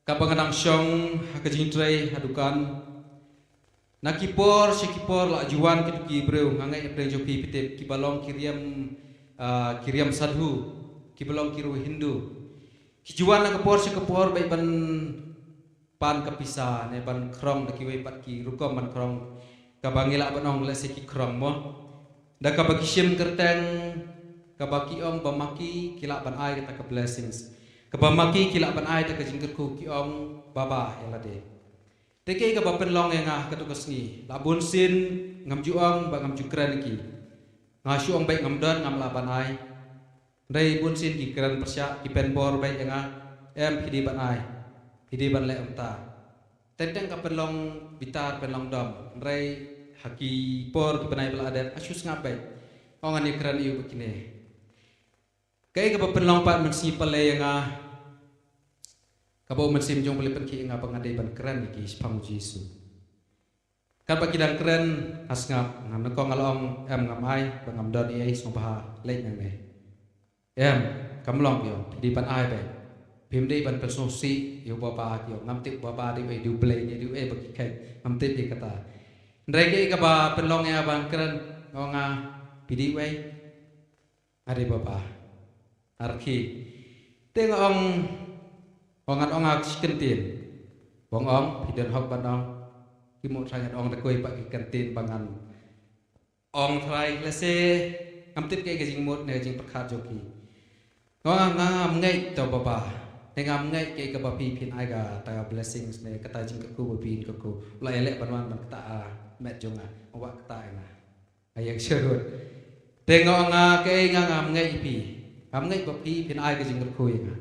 kaba nga dang shong ha ka jingtrei ha dukan. Na ki por sha ki por la ju wan kito ki briew, nga ngeit hapdeng jong phi phi tip, kiba long ki riam, ah, ki riam sadhu, kiba long ki riam Hindu. Ki ju wan na ka por sha ka por beit ban pan ka pisa ne ban khrong da kiwei pat ki rukom ban khrong, kaba ngi lah ban ong lehse ki khrong mo, da kaba ki shim kyrteng, kaba ki ong ba ma ki ki lah ban ai kata ka blessings. Kaba ma ki ki lah ban ai da ka jingkyrkhu ki ong baba ïa lade. Te kaei kaba pynlong ïa nga ha kato ka sngi, la bun sien ngam ju ong ba ngam ju kren ïa ki. Nga shu ong beit ngam don, ngam lah ban ai. Hynrei bun sien ki kren pyrshah, ki pynbor beit ïa nga, em phi dei ban ai, phi dei ban leh kumta. Teng teng ka pynlong bitar pynlong dom, hynrei ha ki por ki bnai ba la dep nga shu sngap beit. Ong ngan ïakren ïa u bad kine. Kaei kaba pynlong pat mynsiem pale ïa nga, kaba u mynsiem jong pale pynkhih ïa nga ba nga dei ban kren ïa ki shaphang u Jisu. Katba ki dang kren nga sngap, nga nyngkong nga la ong em ngam ai, ba ngam don ei ei, sngewbha leit nangne. Em, kam long, ki ong, phi dei ban ai beit. Phim dei ban pynsngewsih ïa u baba, ki ong, ngam tip u baba dei uei, dei u Blei ne dei uei ba ki kheiñ, ngam tip ïa kata. Hynrei kaei kaba pynlong ïa nga ban kren, nga ong nga, phi dei uei? Nga dei baba. Arki. Te nga ong, ong ngan ong nga shi kyntien. Ong ong, phi don hok ban ong. Ki mut sa ngan ong da kawei pat ki kyntien ba ngan ong trai, lehse ngam tip kaei ka jingmut ne ka jingpyrkhat jong ki. Nga ong nga ngam ngeit to baba. Te ngam ngeit kaei kaba phi phin ai kata ka blessings ne kata jingkyrkhu ba phin kyrkhu. La ïaleh ban wan ban ktah ha met jong nga. Ong ba ktah ïa nga. Nga ïeng sharud. Te nga ong nga kaei nga ngam ngeit ïa phi. Ngam ngeit ba phi phin ai ka jingkyrkhu ïa nga.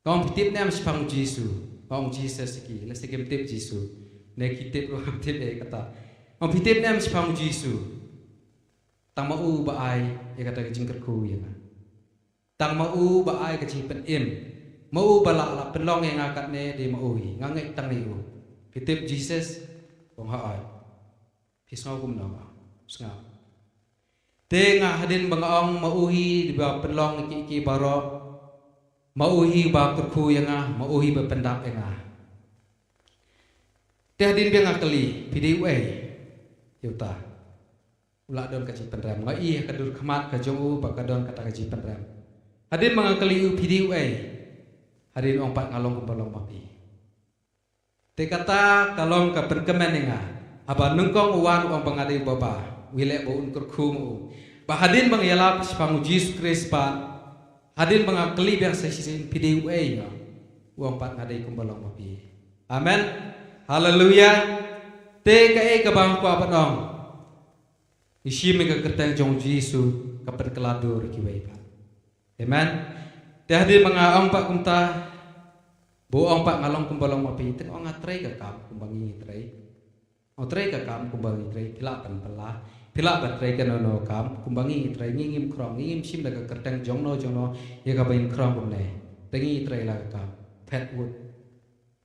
Nga ong phi tip ne em shaphang u Jisu. Nga ong Jesus ïa ki. Lehse kim tip Jisu. Ne ki tip ruh ngam tip ïa kata. Nga ong phi tip ne em shaphang u Jisu. Tang ma u ba ai ïa kata ka jingkyrkhu ïa nga. Tang ma u ba ai ka jingpynim. Ma u ba lah, lah pynlong ïa nga katne dei ma u hi. Nga ngeit tang ïa u. Phi tip Jesus? Ong hooid. Phi sngew kumno? Sngap. Te nga hadien ba nga ong ma u hi dei ba pynlong ïa ki ki baroh. Ma u hi ba kyrkhu ïa nga, ma u hi ba pyndap ïa nga. Te hadien ba nga kylli, phi dei uei? Ïa uta. U la don ka jingpynrem. Nga i ha ka dur khmat ka jong u ba ka don kata ka jingpynrem. Hadien ba nga kylli u phi dei uei? Hadien ong pat nga long kumba long ma phi. Te kata ka long ka pynkmen ïa nga. Haba nyngkong u wan u ong ba nga dei u baba. U ïaleh ba un kyrkhu ma u. Ba hadien ba nga ïalap shaphang u Jisu Khrist pat. Hadien ba nga kylli biang sa shisien phi dei uei nga. U ong pat nga dei kumba long ma phi. Amen. Haleluya. Te kaei kaba nga kwah ban ong. Ngi shim ïa ka kyrteng jong u Jisu ka pynkylla dur ïa kiwei pat. Amen. Te hadien ba nga ong pat kumta, ba u ong pat nga long kumba long ma phi, te nga ong nga trei ka kam kumba ngi ngi trei. Nga trei ka kam kumba ngi trei, phi lah ban pynlah, phi lah ban trei kano kano ka kam kumba ngi ngi trei, ngi ngim khrong, ngi ngim shim da ka kyrteng jong no jong no ïa kaba ngin khrong kumne. Te ngi ngi trei la ka kam. Phet wut.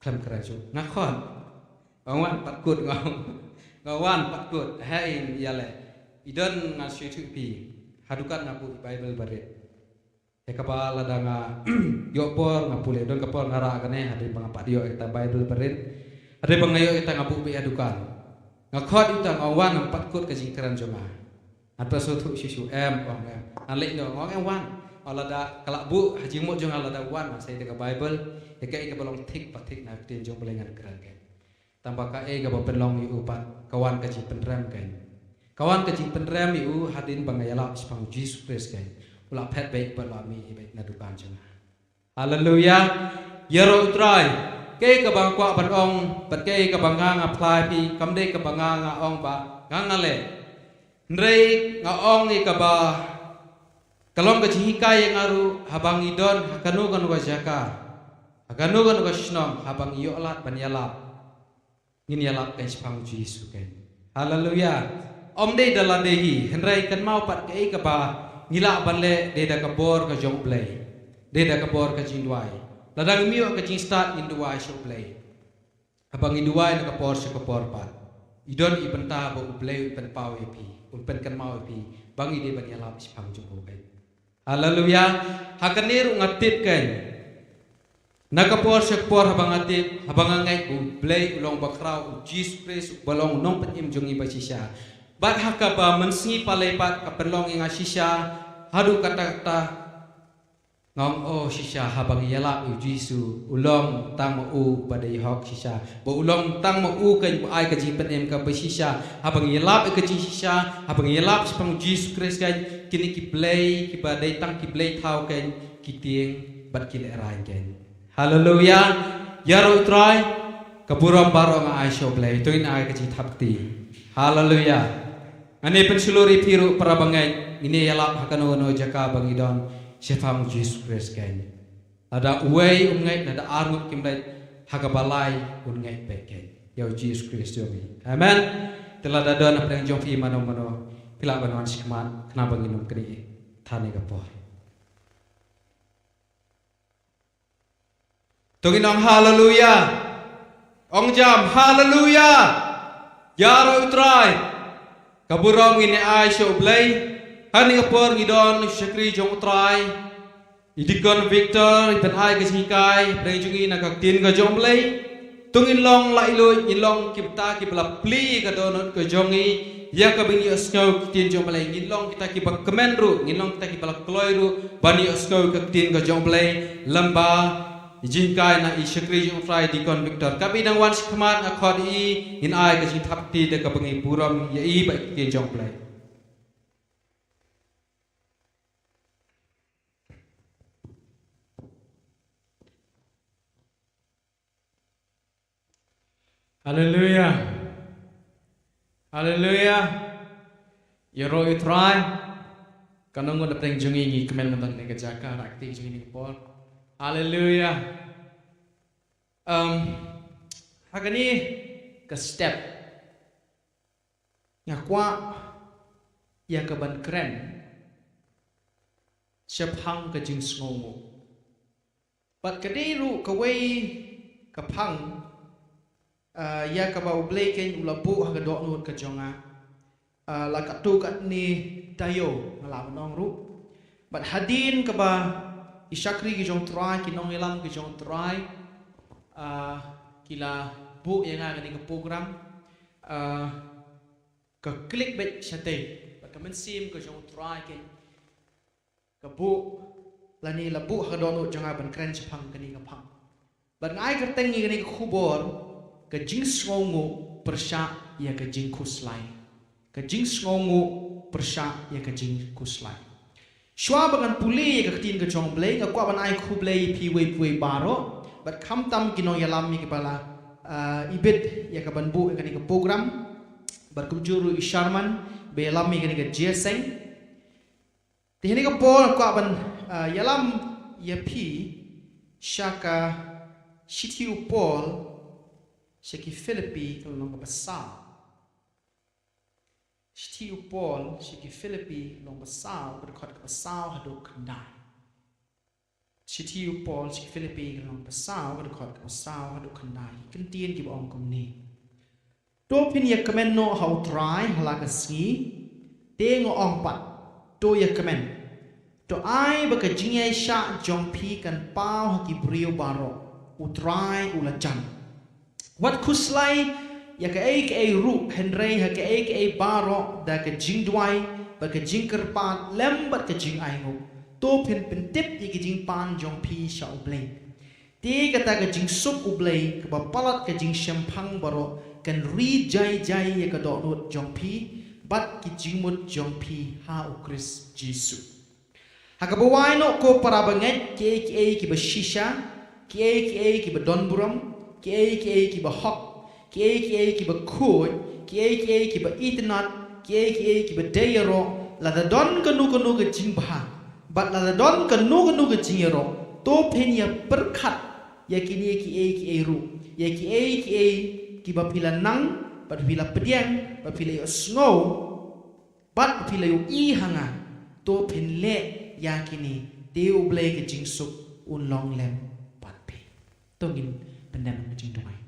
Khlem kren shuh. Nga khot. Nga wan pat kut nga. Nga wan pat kut. Hei ïaleh. I don nga shu ïathuh phi. Ha dukan nga buh Bible barit. Ïa kaba lada nga ïoh por nga pule. Don ka por nga rah kane hadien ba nga pat ïoh ïa kata Bible barit. Hadien ba nga ïoh ïa kata nga buh beit ha dukan. Nga khot ïa uta nga wan nga pat kut ka jingkren jong nga. Ngan pynshai thuh shisha em, ong em. Ngan leit noh, ong em wan. Ong lada ka la buh ha jingmut jong nga lada wan, ngan sei da ka Bible. Ïa kaei kaba long thik ba thik na ka ktien jong U Blei ngan kren kein. Tang ba kaei kaba pynlong ïa u pat ka wan ka jingpynrem kein. Ka wan ka jingpynrem ïa u hadien ba nga ïalap shaphang U Jisu Khrist kein. U la phet beit bad la mih beit na dukan jong nga. Haleluya. Ïaroh U Trai. Kaei kaba nga kwah ban ong, bad kaei kaba nga nga phla ïa phi, kam dei kaba nga nga ong ba nga nga leh. Hynrei nga ong ïa kaba ka long ka jinghikai ïa nga ruh, haba ngi don ha kano kano ka jaka, ha kano kano ka shnong, haba ngi ïoh lad ban ïalap. Ngin ïalap kein shaphang U Jisu kein. Haleluya. Ym dei da lade hi, hynrei kynmaw pat kaei kaba ngi lah ban leh dei da ka bor ka jong U Blei. Dei da ka bor ka jingduwai. Lada ngim ïoh ka jingstad ngin duwai sha U Blei. Haba ngi duwai na ka por sha ka por pat, i don i bynta ba U Blei un pynpaw ïa phi, un pynkynmaw ïa phi ba ngi dei ban ïalap shaphang jong u kein. Haleluya. Ha kane ruh nga tip kein. Na ka por sha ka por haba nga tip, haba nga ngeit ba U Blei u long bakhraw, U Jisu Khrist uba long u nongpynim jong ngi ba shisha. Bad ha kaba mynsngi palei pat ka pynlong ïa nga shisha, haduh katta katta nga ong, oh shisha, haba ngi ïalap ïa U Jisu, u long tang ma u uba dei hok shisha. Ba u long tang ma u kein ba ai ka jingpynim kaba shisha. Haba ngi ïalap ïa ka jingshisha, haba ngi ïalap shaphang U Jisu Khrist kein, kine ki blei kiba dei tang ki blei thaw kein ki tieng bad ki lehrain kein. Haleluya. Ïaroh ïa u Trai, ka burom baroh nga ai sha u Blei. To ngin ai ka jingthap kti. Haleluya. Ngan ïa pynshlur ïa phi ruh para bangeit, ngin ïa ïalap ha kano kano jaka ba ngi don shaphang u Jisu Khrist kein. Lada uwei um ngeit, lada arngut kim leit, ha kaba lai un ngeit beit kein ïa u Jisu Khrist jong ngi. Amen. Te lada don hapdeng jong phi mano mano, phi lah ban wan shakhmat, khnang ba ngin ym knieh than ïa ka por. To ngin ong haleluya. Ong jam haleluya. Ïaroh ïa u Trai. Ka burom ngin ïa ai sha u Blei. Ha kane ka por ngi don u shakri jong u Trai, i Deacon Victor, i ban ai ka jinghikai hapdeng jong ngi na ka ktien ka jong u Blei. To ngin long laitluid, ngin long kita kiba la plie ka dohnud ka jong ngi ïa kaba ngin ïohsngew ka ktien jong u Blei. Ngin long kita kiba kmen ruh, ngin long kita kiba la kloi ruh ban ïohsngew ka ktien ka jong u Blei. Lem bad i jinghikai na i shakri jong u Trai, Deacon Victor. Katba i dang wan shakhmat, nga khot ïa i, ngin ai ka jingthap kti da kaba ngi burom ïa i bad ka ktien jong u Blei. Haleluya. Haleluya. Ïaroh ïa u Trai. Katno ngut hapdeng jong ngi ngi kmen mynta ha kane ka jaka, ha kti jong ngi ha kane ka por. Haleluya. Em, ha kane ka step, nga kwah ïa ka ban kren shaphang ka jingsngewnguh. Bad ka dei ruh kawei ka phang, ah, ïa kaba u Blei kein u la buh ha ka dohnud ka jong nga. Ah, la katto katne taïew nga lah ban ong ruh. Bad hadien kaba i shakri ki jong u Trai, ki nongïalam ki jong u Trai, ah, ki la buh ïa nga kane ka program, ah, ka klik beit shatei. Bad ka mynsiem ka jong u Trai kein ka buh, lane la buh ha ka dohnud jong nga ban kren shaphang kane ka phang. Bad nga ai kyrteng ïa kane ka khubor, ka jingsngewnguh pyrshah ïa ka jingkhuslai. Ka jingsngewnguh pyrshah ïa ka jingkhuslai. Shuwa ba ngan pule ïa ka ktien ka jong u Blei, nga kwah ban ai khublei ïa phi uwei pa uwei baroh, bad khamtam ki nongïalam ïa kiba la, ah, ibit ïa ka ban buh ïa kane ka program, bad kumjuh ruh i Sharman ba ïalam ïa kane ka jingïaseng. Te ha kane ka por nga kwah ban, ah, ïalam ïa phi sha ka shithi u Paul sha ki Philippi ka lynnong kaba saw. Shithi u Paul sha ki Philippi lynnong ba saw, ka dkhot kaba saw haduh khyndai. Shithi u Paul sha ki Philippi ka lynnong ba saw, ka dkhot kaba saw haduh khyndai. Ki kyntien kiba ong kumne. To phin ïa kmen noh ha u Trai ha la ka sngi, te nga ong pat, to ïa kmen. To ai ba ka jingïaishah jong phi kan paw ha ki briew baroh, u Trai u la jan. Wat khuslai ïa kaei kaei ruh, hynrei ha kaei kaei baroh da ka jingduwai bad ka jingkyrpad lem bad ka jingainguh, to phin pyntip ïa ka jingpan jong phi sha u Blei. Te kata ka jingsuk u Blei kaba palat ka jingshemphang baroh kan ri jai jai ïa ka dohnud jong phi bad ki jingmut jong phi ha u Khrist Jisu. Ha kaba wai noh ko para bangeit, kiei kiei kiba shisha, kiei kiei kiba don burom, kiei kiei kiba hok, kiei kiei kiba khuid, kiei kiei kiba itynnad, kiei kiei kiba dei ïaroh, lada don kano kano ka jingbha bad lada don kano kano ka jingïaroh, to phin ïa pyrkhat ïa kine kiei kiei ruh, ïa kiei kiei kiba phi la nang bad phi la pdiang bad phi la ïohsngew bad phi la ïohi ha nga, to phin leh ïa kine, te u Blei ka jingsuk un long lem bad phi. To ngin pyndem ka jingduwai.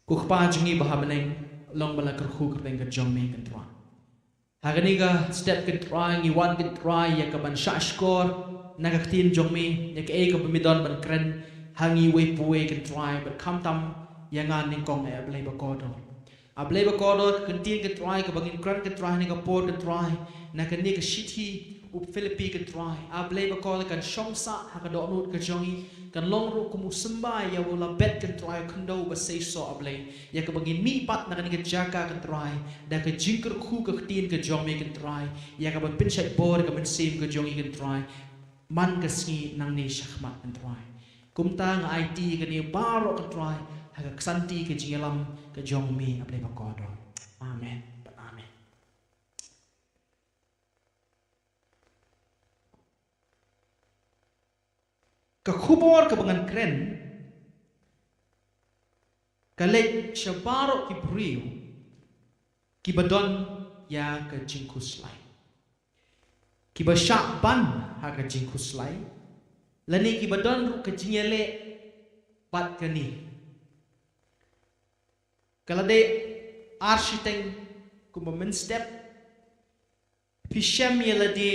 Ko Kpa jong ngi ba ha bneng, long ba la kyrkhu kyrteng ka jong me ko Trai. Ha kane ka step ko Trai ngi wan ko Trai ïa ka ban shahshkor na ka ktien jong me, ïa kaei kaba me don ban kren ha ngi uwei pa uwei ko Trai, bad khamtam ïa nga nyngkong, A Blei ba kordor. A Blei ba kordor, ka ktien ko Trai kaba ngin kren ko Trai ha kane ka por ko Trai, na kane ka shithi u Philippi ko Trai. A Blei ba kordor, kan shong sah ha ka dohnud ka jong ngi, kan long ruh kum u symbai ïa u la bet ko Trai, u khyndew ba seisoh A Blei. Ïa kaba ngin mihpat na kane ka jaka ko Trai, da ka jingkyrkhu ka ktien ka jong me ko Trai, ïa ka ban pynshait bor ka mynsiem ka jong ngi ko Trai. man ka sngi nangne shakhmat, Trai. Kumta nga aiti kane baroh, Trai, ha ka ksanti ka jingïalam ka jong me, A Blei bakordor. Amen. Amen. Ka khubor kaba ngan kren ka leit sha baroh ki briew kiba don ïa ka jingkhuslai, kiba shah ban ha ka jingkhuslai, lane kiba don ruh ka jingïaleh bad kane. Ka la dei ar shiteng kumba mynstep, phi shem ïa lade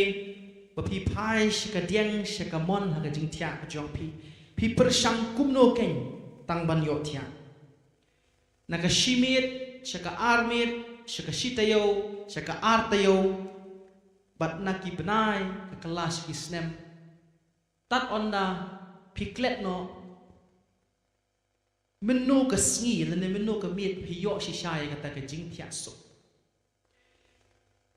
ba phi phai sha ka dieng sha ka mon ha ka jingthiah ka jong phi. Phi pyrshang kumno kein tang ban ïoh thiah. Na ka shi miet sha ka ar miet, sha ka shi taïew sha ka ar taïew, bad na ki bnai ka kylla sha ki snem. Tad ynda phi klet noh mynno ka sngi lane mynno ka miet phi ïoh shisha ïa kata ka jingthiah suk.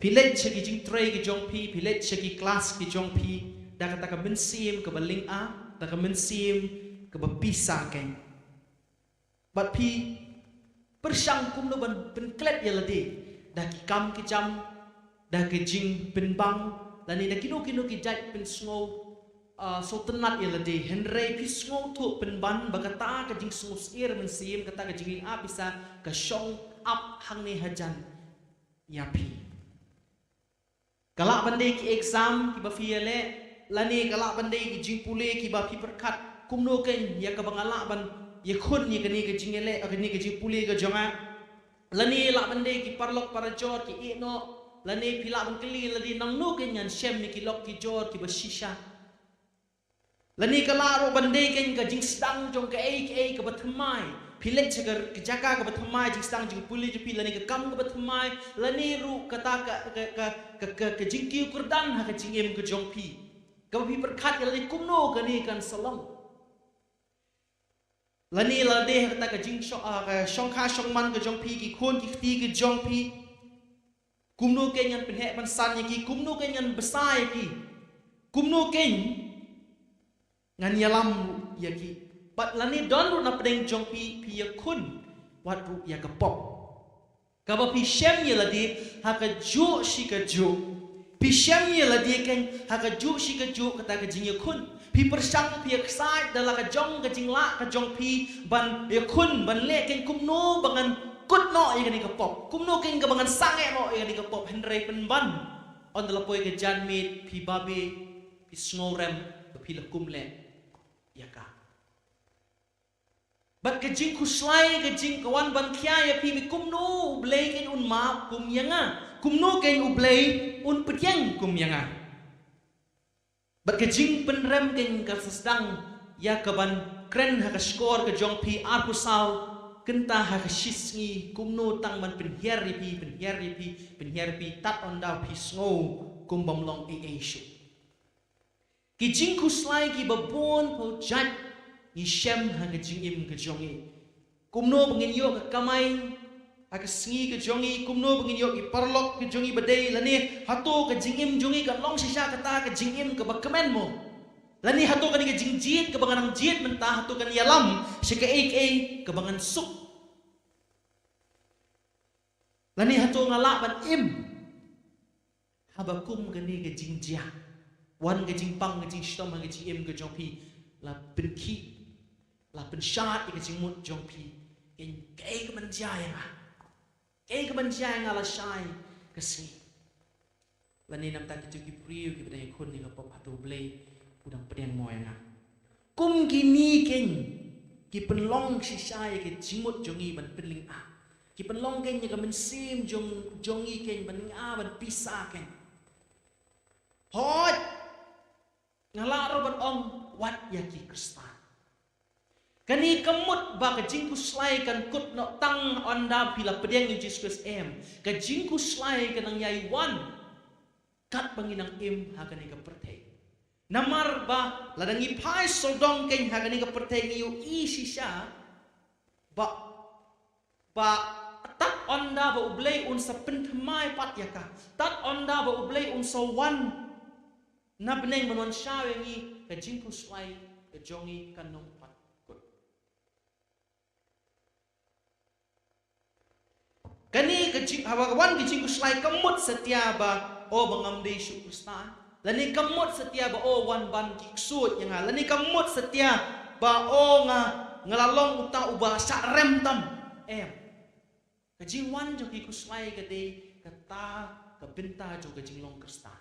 Phi leit sha ki jingtrei ki jong phi, phi leit sha ki klas ki jong phi da kata ka mynsiem kaba lynga, da ka mynsiem kaba pisa kein. Bad phi pyrshang kumno ban pynklet ïa lade da ki kam ki jam, da ki jingpynbang, lane da kino kino ki jait pynsngew, ah, sngewtynnat ïa lade. Hynrei phi sngewthuh pynban ba kata ka jingsngewsyier mynsiem, kata ka jinglynga pisa ka shong ap hangne hajan ïa phi. Ka lah ban dei ki exam kiba phi ïaleh, lane ka lah ban dei ki jingpule kiba phi pyrkhat kumno kein ïa kaba nga lah ban ïakhun ïa kane ka jingïaleh, kane ka jingpule ka jong nga. Lane lah ban dei ki paralok parajor ki ïeh noh, lane phi lah ban kylli lade nangno kein ngan shem ïa ki lok ki jor kiba shisha. Lane ka lah ruh ban dei kein ka jingsdang jong kaei kaei kaba thymmai. Phi leit sha ka jaka kaba thymmai, jingsdang jingpule jong phi, lane ka kam kaba thymmai, lane ruh kata ka, ka, ka, ka, ka, ka jingkiew kyrdan ha ka jingim ka jong phi, kaba phi pyrkhat ïa lade kumno kane kan sa long. Lane lade ha kata ka jingshong, ah, ka shongkha shongman ka jong phi, ki khun ki kti ki jong phi. Kumno kein ngan pynheh pynsan ïa ki, kumno kein ngan bsa ïa ki, kumno kein ngan ïalam ruh ïa ki. Bad lane don ruh na pdeng jong phi, phi ïakhun wat ruh ïa ka pop. Kaba phi shem ïa lade ha kajuh shi kajuh. Phi shem ïa lade kein ha kajuh shi kajuh kata ka jingïakhun. Phi pyrshang, phi ïaksaid da la ka jong ka jinglah ka jong phi ban ïakhun, ban leh kein kumno ba ngan kut noh ïa kane ka pop, kumno kein kaba ngan sangeh noh ïa kane ka pop. Hynrei pynban ynda la poi ka janmiet phi babe, phi sngewrem ba phi la kum leh ïa ka. Bad ka jingkhuslai ka jing ka wan ban khia ïa phi, kumno U Blei kein un map kum ïa nga, kumno kein U Blei un pdiang kum ïa nga. Bad ka jingpynrem kein ka sa sdang ïa kaban kren ha ka shkor ka jong phi arphew saw kynta ha ka shisngi, kumno tang ban pynhiar ïa phi, pynhiar ïa phi, pynhiar ïa phi, tad ynda phi sngew kum bym long ei ei shuh. Ki jingkhuslai kiba bun phew jait ngi shem ha ka jingim ka jong ngi. Kumno ba ngin ïoh ka kamai ha ka sngi ka jong ngi, kumno ba ngin ïoh ki paralok ka jong ngi ba dei, lane hato ka jingim jong ngi ka long shisha kata ka jingim kaba kmen mo? Lane hato kane ka jingjied kaba nga nang jied mynta hato kan ïalam sha kaei kaei kaba ngan suk? Lane hato nga lah ban im haba kum kane ka jingjia, wan ka jingpang ka jingshitom ha ka jingim ka jong phi, la pynkhih, la pynshad ïa ka jingmut jong phi, kein kaei kaban jia ïa nga, kaei kaban jia ïa nga lashai ka sngi. Lane namar kito ki briew kiba dang ïakhun ïa ka pop, hato U Blei u dang pdiang mo ïa nga? Kum kine kein ki pynlong shisha ïa ka jingmut jong ngi ban pynlynga. Ki pynlong kein ïa ka mynsiem jong, jong ngi kein ban lynga, ban pisa kein. Hooid, nga lah ruh ban ong wat ïa ki Khristan. Kane ka mut ba ka jingkhuslai kan kut noh tang ynda phi la pdiang ïa U Jisu Khrist, em? Ka jingkhuslai ka nang ïai wan katba ngi nang im ha kane ka pyrthei. Namar ba lada ngi phai sawdong kein ha kane ka pyrthei ngi ïohi shisha ba, ba tad ynda ba U Blei un sa pynthymmai pat ïa ka, tad ynda ba U Blei un sa wan Na bneng ban wan shaw ïa ngi, ka jingkhuslai ka jong ngi kan ym pat kut. Kane ka jing, haba ka wan ka jingkhuslai, kam mut satia ba, o, ba ngam dei shuh Khristan. Lane kam mut satia ba, o, wan ban ki ksuid ïa nga. Lane kam mut satia ba, o, nga, nga la long uta uba shah rem tam. Em. Ka jingwan jong ki khuslai ka dei kata ka bynta jong ka jinglong Khristan.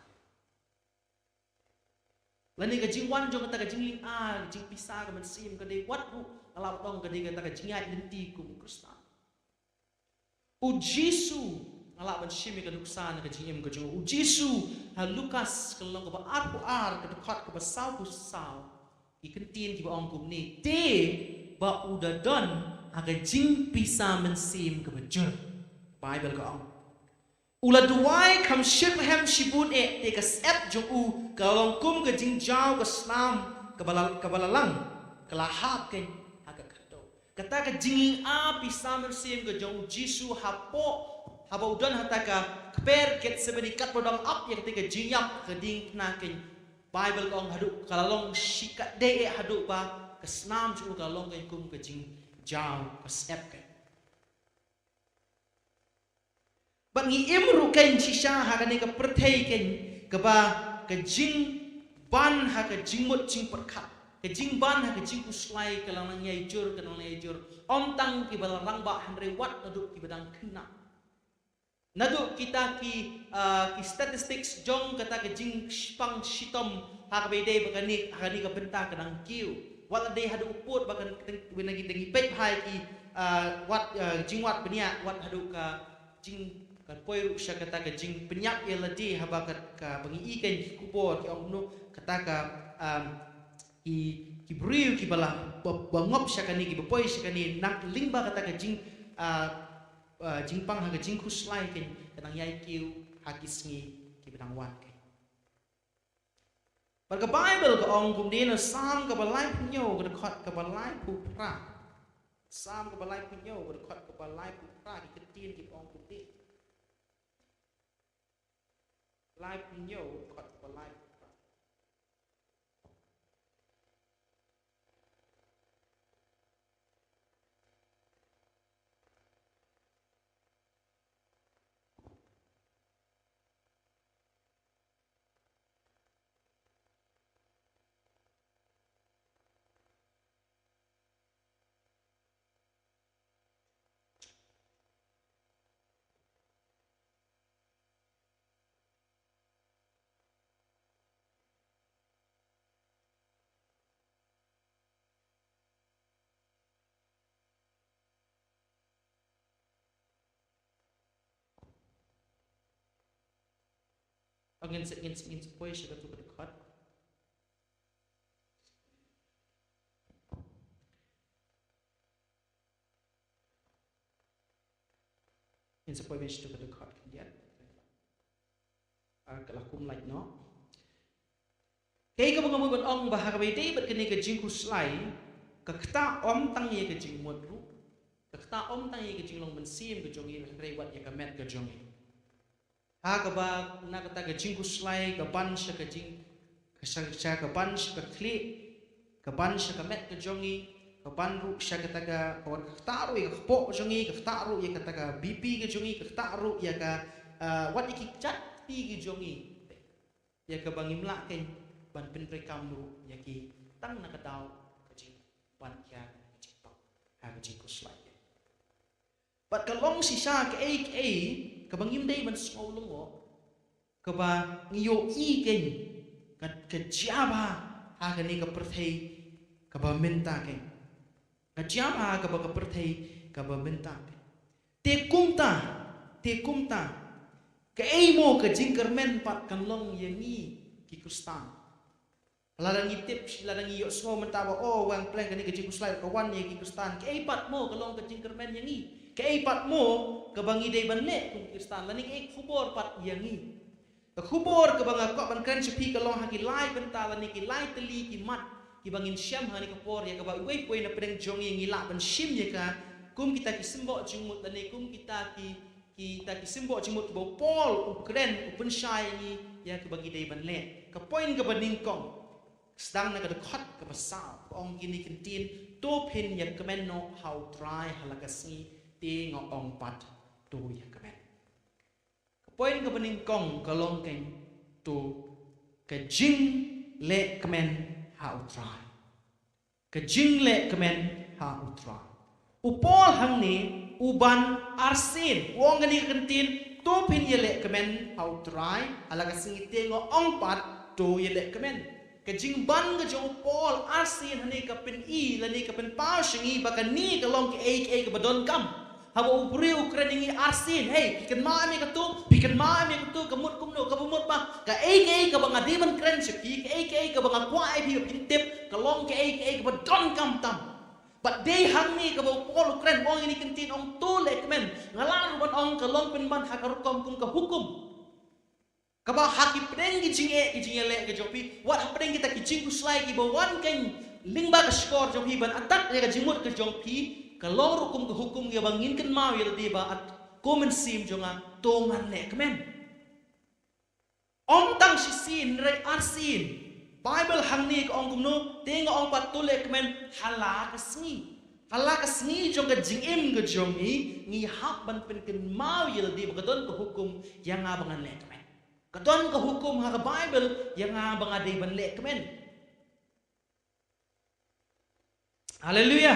Lane ka jingwan jong kata ka jinglynga, ka jingpisa ka mynsiem ka dei wat ruh, nga la ong, ka dei kata ka jingïaid lynti kum u Khristan. U Jisu, nga lah ban shim ïa ka nuksa na ka jingim ka jong u. U Jisu, ha Lukas ka lynnong kaba arphew ar, ka dkhot kaba sawphew saw. Ki ktien kiba ong kumne: Te ba u da don ha ka jingpisa mynsiem kaba jur. Baibl ka ong, u la duwai kham shyrhem shibun eh, te ka syep jong u ka la long kum ka jingjaw ka snam kaba la, kaba la lang, ka la hap keiñ ha ka khyndew. Kata ka jingïapisa mynsiem ka jong u Jisu hapoh, haba u don ha kata ka kper Gethsemane, katba u dang ap ïa kata ka jingïap, ka diengphna keiñ, Baibl ka ong haduh ka la long shi katdei eh, haduh ba ka snam jong u ka la long keiñ kum ka jingjaw ka syep keiñ. Bad ngi im ruh keiñ shisha ha kane ka pyrthei keiñ, kaba ka jingban ha ka jingmut jingpyrkhat, ka jingban ha ka jingkhuslai ka la nang ïai jur, ka la nang ïai jur. Ym tang kiba la rangbah hynrei wat haduh kiba dang khynnah. Naduh kita ki, ah, ki statistics jong kata ka jingpang shitom ha kaba ïadei bad kane, ha kane ka bynta ka dang kiew. Wat la dei haduh u pud ba kan, kan, wen ngi dang ïa peit bha ïa ki, ah, wat, ah, jingwad bniah, wat haduh ka jing, ka poi ruh sha kata ka jingpynïap ïa lade, haba ka, kaba ngi i keiñ ki khubor ki ong kumno, kata ka, um, ki, ki briew kiba la, ba, ba ngop sha kane, kiba poi sha kane, nang lyngba kata ka jing, ah, ah, jingpang ha ka jingkhuslai keiñ, ka nang ïai kiew ha ki sngi kiba dang wan keiñ. Bad ka Baibl ka ong kumne na Salm kaba laiphew hynñiew, ka dkhot kaba laiphew phra. Salm kaba laiphew hynñiew, ka dkhot kaba laiphew phra, ki ktien kiba ong kumne. Laiphew hynñiew, ka dkhot kaba laiphew phra. Ngin sa, ngin sa, ngin sa poi sha katu ka dkhot. Ngin sa poi mynta sha katu ka dkhot khyndiat. Ah, ka la kum lait noh. Kaei kaba nga mut ban ong ba ha kaba ïadei bad kane ka jingkhuslai, ka ktah ym tang ïa ka jingmut ruh, ka ktah ym tang ïa ka jinglong mynsiem ka jong ngi, hynrei wat ïa ka met ka jong ngi. Ha kaba na kata ka jingkhuslai ka ban sha ka jing, ka sha, sha ka ban sha ka khlieh, ka ban sha ka met ka jong ngi, ka ban ruh sha kata ka, ka wat ka ktah ruh ïa ka kpoh jong ngi, ka ktah ruh ïa kata ka B P ka jong ngi, ka ktah ruh ïa ka, ah, wat ïa ki jait kti ki jong ngi. Ïa kaba ngim lah keiñ ban pyntreikam ruh ïa ki tang na ka daw ka jingban ïa ka jingpang ha ka jingkhuslai. Bad ka long shisha kaei kaei kaba ngim dei ban sngew lyngngoh, kaba ngi ïohi keiñ ka, ka jia bha ha kane ka pyrthei kaba mynta keiñ. Ka jia bha kaba ka pyrthei kaba mynta keiñ. Te kumta, te kumta, kaei mo ka jingkyrmen pat kan long ïa ngi ki Khristan? Lada ngi tip, lada ngi ïohsngew mynta ba, oh, wang pleng kane ka jingkhuslai ka wan ïa ki Khristan, kaei pat mo ka long ka jingkyrmen ïa ngi? Kaei pat mo kaba ngi dei ban leh kum ki Khristan? Lane kaei ka khubor pat ïa ngi? Ka khubor kaba nga kwah ban kren sha phi ka long ha ki lai bynta lane ki lai tylli ki mat kiba ngin shem ha kane ka por, ïa kaba uwei pa uwei na pdeng jong ngi ngi lah ban shim ïa ka kum kita ki symbol jingmut lane kum kita ki kita ki symbol jingmut kiba u Paul u kren u pynshai ïa ngi ïa kiba ngi dei ban leh. Ka point kaba nyngkong, sdang na ka dkhot kaba saw, ka ong kine ki ktien, to phin ïa kmen noh ha u Trai ha la ka sngi, te nga ong pat, to ïa kmen. Ka point kaba nyngkong ka long kane, to, ka jingleh kmen ha u Trai. Ka jingleh kmen ha u Trai. U Paul hangne u ban arsien, u ong kane ka ktien, to phin ïa leh kmen ha u Trai ha la ka sngi, te nga ong pat, to ïa leh kmen. Ka jingban ka jong u Paul arsien hangne ka pyni lane ka pynpaw sha ngi ba kane ka long kaei kaei kaba donkam. Haba u briew u kren ïa ngi arsien, hei, phi kynmaw ïa katu, phi kynmaw ïa katu, ka mut kumno, kaba mut ba kaei kaei kaba nga dei ban kren sha phi, kaei kaei kaba nga kwah ïa phi ba phin tip, ka long kaei kaei kaba donkam tam. Bad dei hangne kaba u Paul u kren, u ong ïa kane ka ktien, ong to leh kmen. Nga lah ruh ban ong ka long pynban ha ka rukom kum ka hukum. Kaba ha ki pdeng ki jingeh ki jingïaleh ka jong phi, wat hapdeng kita ki jingkhuslai kiba wan kane lyngba ka shkor jong phi ban attack ïa ka jingmut ka jong phi, ka long ruh kum ka hukum kaba ngin kynmaw ïa lade ba, at ko mynsiem jong nga, to ngan leh kmen. Ym tang shisien, hynrei arsien. Baibl hangne ka ong kumno, te nga ong pat, to leh kmen ha la ka sngi. Ha la ka sngi jong ka jingim ka jong ngi, ngi hap ban pynkynmaw ïa lade ba ka don ka hukum ïa nga ba ngan leh kmen. Ka don ka hukum ha ka Baibl ïa nga ba nga dei ban leh kmen. Haleluya.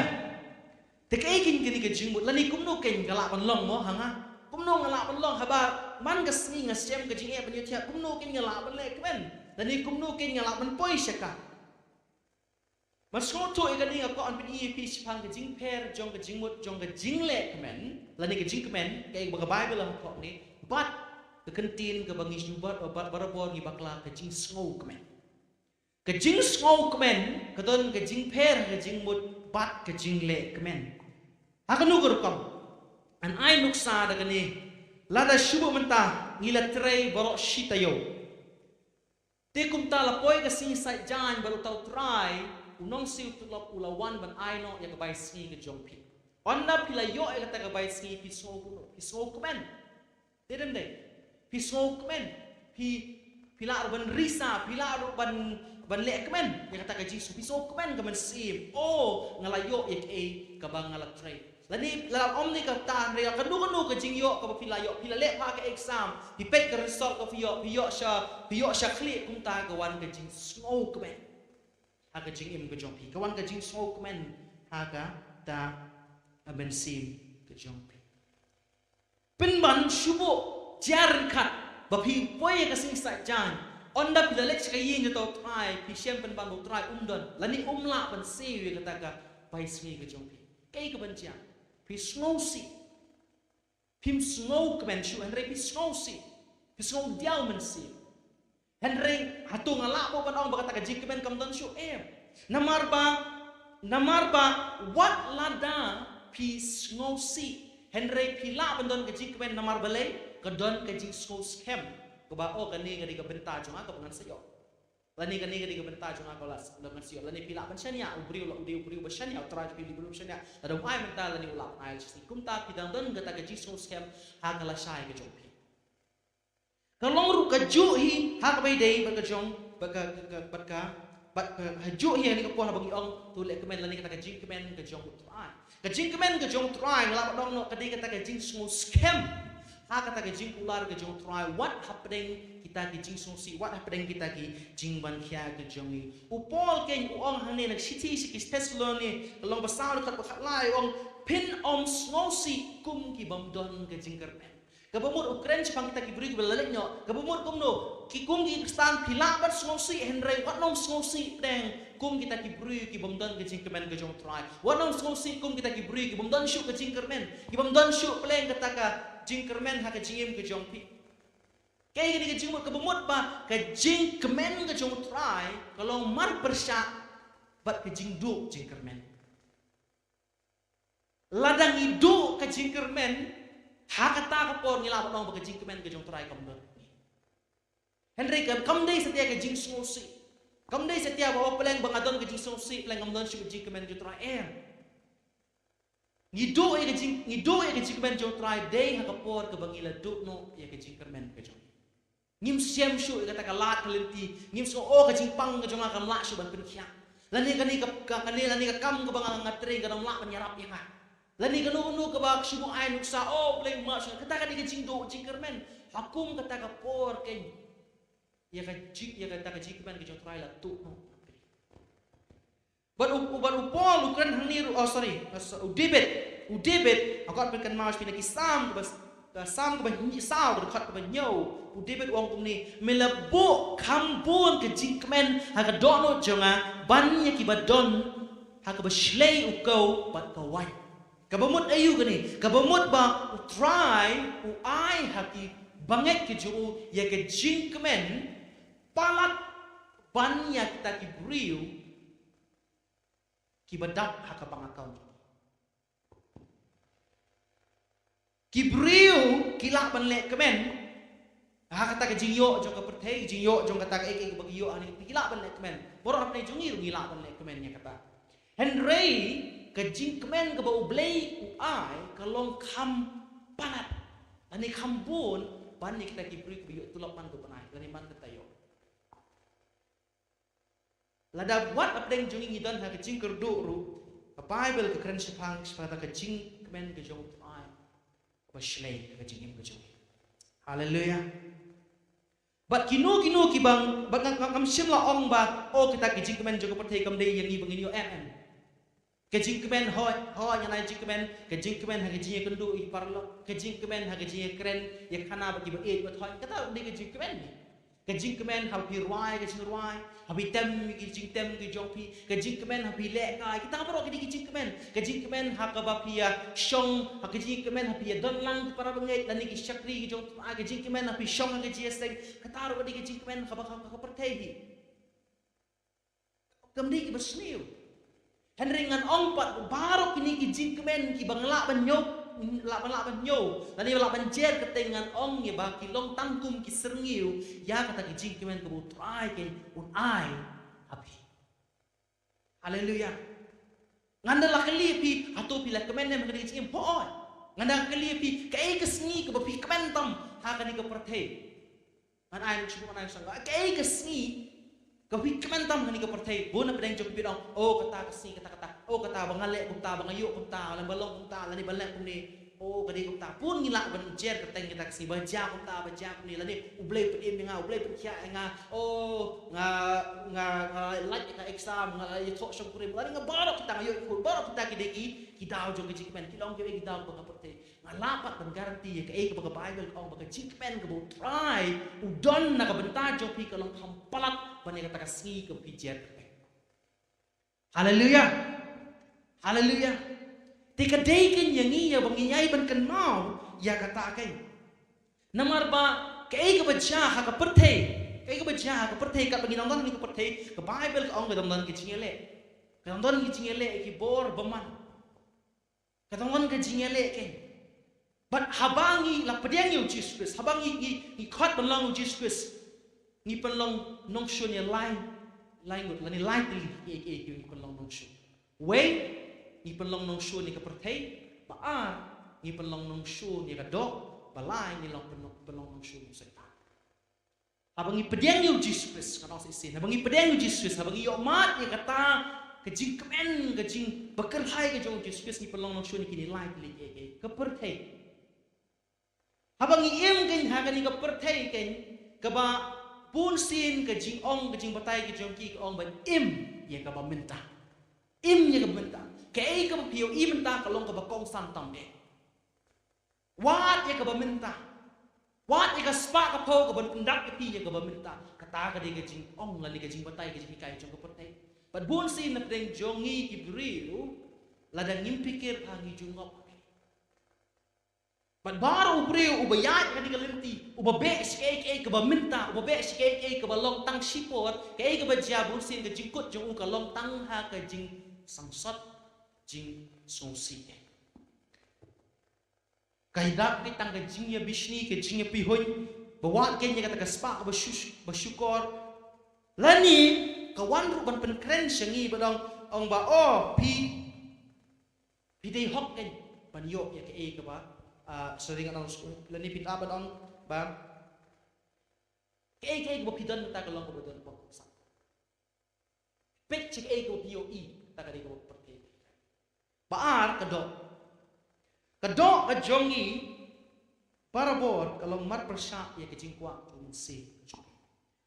Te kaei kane ka jingmut, lane kumno kane nga lah ban long mo ha nga? Kumno nga lah ban long haba man ka sngi nga shem ka jingeh ban ïathiah, kumno kane nga lah ban leh kmen? Lane kumno kane nga lah ban poi sha ka? Ban sngewthuh ïa kane nga kwah ban pyni ïa phi shaphang ka jingpher jong ka jingmut jong ka jingleh kmen lane ka jingkmen, kaei ba ka Baibl la khot ne, bad ka ktien kaba ngi shu bat, bat, barabor ngi bakla, ka jingsngewkmen. Ka jingsngewkmen ka don ka jingpher ka jingmut bad ka jingleh kmen. Ha kano ka rukom? Ngan ai nuksa da kane. Lada shu mynta ngi la trei baroh shi taïew. Te kumta la poi ka sngi Saitjaiñ bad uta u Trai u Nongsiew Tulop u la wan ban ai noh ïa ka bai sngi ka jong phi. Ynda phi la ïoh ïa kata ka bai sngi phi sngew kumno? Phi sngewkmen. Te dei, phi sngewkmen. Phi, phi lah ruh ban risa, phi lah ruh ban, ban leh kmen ïa kata ka jingsngew, phi sngewkmen ka mynsiem. Oh, nga la ïoh ïa kaei kaba nga la trei. Lane la ym dei kata, hynrei kano kano ka jingïoh kaba phi la ïoh, phi la leh bha ka exam, phi peit ka result kaba phi ïoh, phi ïoh sha, phi ïoh sha khlieh, kumta ka wan ka jingsngewkmen ha ka jingim ka jong phi, ka wan ka jingsngewkmen ha kata ka mynsiem ka jong phi. Pynban shu buh jia ryngkat ba phi poi ïa ka sngi Saitjaiñ. Ynda phi la leit sha ka ïing jong uta u Trai, phi shem pynban ba u Trai um don lane um lah ban siew ïa kata ka bai sngi ka jong phi. Kaei kaban jia? Phi sngewsih. Phim sngewkmen shuh, hynrei phi sngewsih. Phi sngew diaw mynsiem. Hynrei hato nga lah buh ban ong ba kata ka jingkmen kam don shuh? Em. Namar ba, namar ba wat lada phi sngewsih, hynrei phi lah ban don ka jingkmen namar balei? Ka don ka jingsngewskhem kaba, oh, kane ka dei ka bynta jong nga kaba ngan sa ïoh. Lane kane ka dei ka bynta jong nga kaba la, la ngan sa ïoh. Lane phi lah ban shaniah, u briew la u dei u briew ba shaniah, u Trai jong phi u dei u briew ba shaniah. Lada um ai mynta lane u lah ban ai shisien. Kumta phi dang don kata ka jingsngewskhem ha ka lashai ka jong phi. Ka long ruh kajuh hi ha kaba ïadei bad ka jong, bad ka, ka, ka, bad ka, bad ka, kajuh hi ha kane ka por haba ngi ong to leh kmen lane kata ka jingkmen ka jong u Trai. Ka jingkmen ka jong u Trai nga lah ban ong noh ka dei kata ka jingsngewskhem ha kata ka jingkular ka jong u Trai wat hapdeng kita ki jingsngewsih, wat hapdeng kita ki jingbankhia ka jong ngi. U Paul keiñ u ong hangne na ka shithi sha ki Thessaloni ka lynnong ba saw dkhot ba khatlai u ong, phin ym sngewsih kum ki bym don ka jingkyrmen. Kaba mut u kren shaphang kita ki briew kiba la leit noh. Kaba mut kumno? Ki kum ki Khristan phi lah ban sngewsih hynrei wat nym sngewsih pdeng kum kita ki briew ki bym don ka jingkmen ka jong u Trai. Wat nym sngewsih kum kita ki briew ki bym don shuh ka jingkyrmen, ki bym don shuh pdeng kata ka jingkyrmen ha ka jingim ka jong phi. Kaei kane ka jingmut? Kaba mut ba ka jingkmen ka jong u Trai ka long marpyrshah bad ka jingduh jingkyrmen. Lada ngi duh ka jingkyrmen, ha kata ka por ngi lah ban ong ba ka jingkmen ka jong u Trai kam don. Hynrei ka, kam dei satia ka jingsngewsih. Kam dei satia ba, oh, pdeng ba nga don ka jingsngewsih, pdeng kam don shuh ka jingkmen ka jong u Trai, em. Ngi duh ïa ka jing, ngi duh ïa ka jingkmen jong U Trai dei ha ka por kaba ngi la duh noh ïa ka jingkyrmen ka jong ngi. Ngim shem shuh ïa kata ka lad ka lynti, ngim sngew, oh, ka jingpang ka jong nga kam lah shuh ban pynkhiah. Lane kane ka, ka, kane lane ka kam kaba nga, nga trei kam lah ban ïarap ïa nga. Lane kano kano kaba shu buh ai nuksa, oh, Blei, ma shu, kata ka dei ka jingduh jingkyrmen. Ha kum kata ka por keiñ, ïa ka jing, ïa kata ka jingkmen ka jong U Trai la tuh noh. Bad u, u, bad u Paul u kren hangne ruh, oh, sorry, uh, so, u David, u David, ha ka kot ba kynmaw sha phi na ki Salm kaba, ka Salm kaba hynñiew, saw, ka dkhot kaba hynñiew, u David u ong kumne, me la buh kham bun ka jingkmen ha ka dohnud jong nga ban ïa kiba don ha kaba shlei u kew bad ka waiñ. Kaba mut aïu kane? Kaba mut ba U Trai u ai ha ki bangeit ki jong u ïa ka jingkmen palat ban ïa kita ki briew kiba dap ha ka bank account. Ki briew ki lah ban leh kmen ha kata ka jingïoh jong ka pyrthei, jingïoh jong kata ka ei ei kaba ki ïoh hangne, ki lah ban leh kmen. Baroh hapdeng jong ngi ruh ngi lah ban leh kmen ïa kata. Hynrei ka jingkmen kaba U Blei u ai ka long kham palat lane kham bun ban ïa kita ki briew kiba ïoh tulop man ka bnai lane man kata ïoh. Lada wat hapdeng jong ngi ngi don ha ka jingkyrduh ruh, ka Baibl ka kren shaphang, shaphang kata ka jingkmen ka jong U Trai kaba shlei ha ka jingim ka jong ngi. Haleluya. Bad kino kino ki bang, bad ngam, ngam, ngam shym la ong ba, oh, kata ka jingkmen jong ka pyrthei kam dei ïa ngi ba ngin ïoh, em, em. Ka jingkmen, hooid, hooid, ngan ai jingkmen, ka jingkmen ha ka jingïakynduh ïa ki paralok, ka jingkmen ha ka jingïakren ïa ki khynnah bad kiba ïeit bad hooid, kata ruh dei ka jingkmen. Ka jingkmen haba phi rwai ka jingrwai, haba phi tem ki jingtem ki jong phi, ka jingkmen haba phi lehkai, kita baroh ki dei ki jingkmen. Ka jingkmen ha kaba phi ïa shong, ha ka jingkmen haba phi ïa don lang ki para bangeit lane ki shakri ki jong phi, ka jingkmen haba phi shong ha ka jingïaseng, kata ruh ka dei ka jingkmen kaba ha ka pyrthei hi. Kam dei kiba sniew. Hynrei ngan ong pat baroh kine ki jingkmen kiba nga lah ban ñiew, lah ban, lah ban ñiew, lane lah ban jer kyrteng, ngan ong ïa ba ki long tang kum ki syrngiew ïa kata ki jingkmen kaba U Trai keiñ un ai ha phi. Haleluya. Ngan da la kylli ïa phi, hato phi la kmen ne em ha kane ka jingim? Hooid. Ngan da kylli ïa phi, kaei ka sngi kaba phi kmen tam ha kane ka pyrthei? Ngan ai, ngan shu, ngan ai shuwa, kaei ka sngi kaba phi kmen tam ha kane ka pyrthei? Bun na pdeng jong phi ong, oh, kata ka sngi, kata, kata, oh, kata ba nga leh kumta, ba nga ïoh kumta, lane ba long kumta, lane ba leh kumne. Oh, ka dei kumta. Bun ngi lah ban jer kyrteng kita ka sngi, ba jia kumta, ba jia kumne, lane U Blei pynim ïa nga, U Blei pynkhiah ïa nga. Oh, nga, nga, nga lait ïa ka exam, nga la ïathoh shongkurim, lane nga baroh kita, nga ïoh ïa ka khun, baroh kita ki dei ki, ki daw jong ka jingkmen, ki long kiwei ki daw ba ka pyrthei. Nga lah pat ban guarantee ïa kaei kaba ka Baibl ka ong ba ka jingkmen kaba U Trai u don na ka bynta jong phi ka long kham palat ban ïa kata ka sngi kaba phi jer kyrteng. Haleluya. Haleluya. Te ka dei keiñ ïa ngi ïa ba ngi ïai ban kynmaw ïa kata keiñ. Namar ba kaei kaba jia ha ka pyrthei, kaei kaba jia ha ka pyrthei, katba ngi dang don ha ka pyrthei, ka Baibl ka ong ka dang don ki jingïaleh. Ka dang don ki jingïaleh, ki bor bymman. Ka dang don ka jingïaleh keiñ. Bad haba ngi la pdiang ïa U Jisu Khrist, haba ngi, ngi, ngi khot ban long U Jisu Khrist, ngi pynlong nongshun ïa lai, lai ngut lane lai tylli ki, ki, ki, ngi pynlong nongshun. Wei, ngi pynlong nongshun ïa ka pyrthei, ba ar, ngi pynlong nongshun ïa ka doh, ba lai, ngi long pynlong, pynlong nongshun ïa u Soitan. Haba ngi pdiang ïa U Jisu Khrist, ngan ong sa shisien, haba ngi pdiang ïa U Jisu Khrist, haba ngi ïohmad ïa kata ka jingkmen, ka jingbakyrhai ka jong U Jisu Khrist, ngi pynlong nongshun ïa kine lai tylli ki, ki, ka pyrthei. Haba ngi im keiñ ha kane ka pyrthei keiñ, kaba bunsien ka jingong, ka jingbatai ka jong ki ka ong ba im ïa kaba mynta. Im ïa kaba mynta. Kaei kaba phi ïohi mynta ka long kaba kongsan tam eh. Wad ïa kaba mynta. Wad ïa ka spah ka phew kaban pyndap ïa phi ïa kaba mynta. Kata ka dei ka jingong lane ka jingbatai ka jinghikai jong ka pyrthei. Bad bunsien na pdeng jong ngi ki briew, lada ngim pyrkhat ha ngi ju ngop. Bad baroh u briew uba ïaid ha kane ka lynti, uba beh sha kaei kaei kaba mynta, uba beh sha kaei kaei kaba long tang shipor, kaei kaba jia bunsien ka jingkut jong u ka long tang ha ka jingsangsot, jingsngewsih. Ka dap keiñ tang ka jingïabishni, ka jingïapihuiñ, ba wad keiñ ïa kata ka spah ba shu, ba shukor. Lane ka wan ruh ban pynkren sha ngi ba dang ong ba, oh, phi, Phi dei hok kein ban ïoh ïa kaei kaba, ah, sorry, nga ong, lane phi lah ban ong ba kaei kaei kaba phi don mynta ka long kaba don ba kongsan. Peit sha kaei kaba phi ïohi, kata ka dei kaba pyrthei. Ba ar, ka doh. Ka doh ka jong ngi barabor ka long mar pyrshah ïa ka jingkwah ka mynsiem.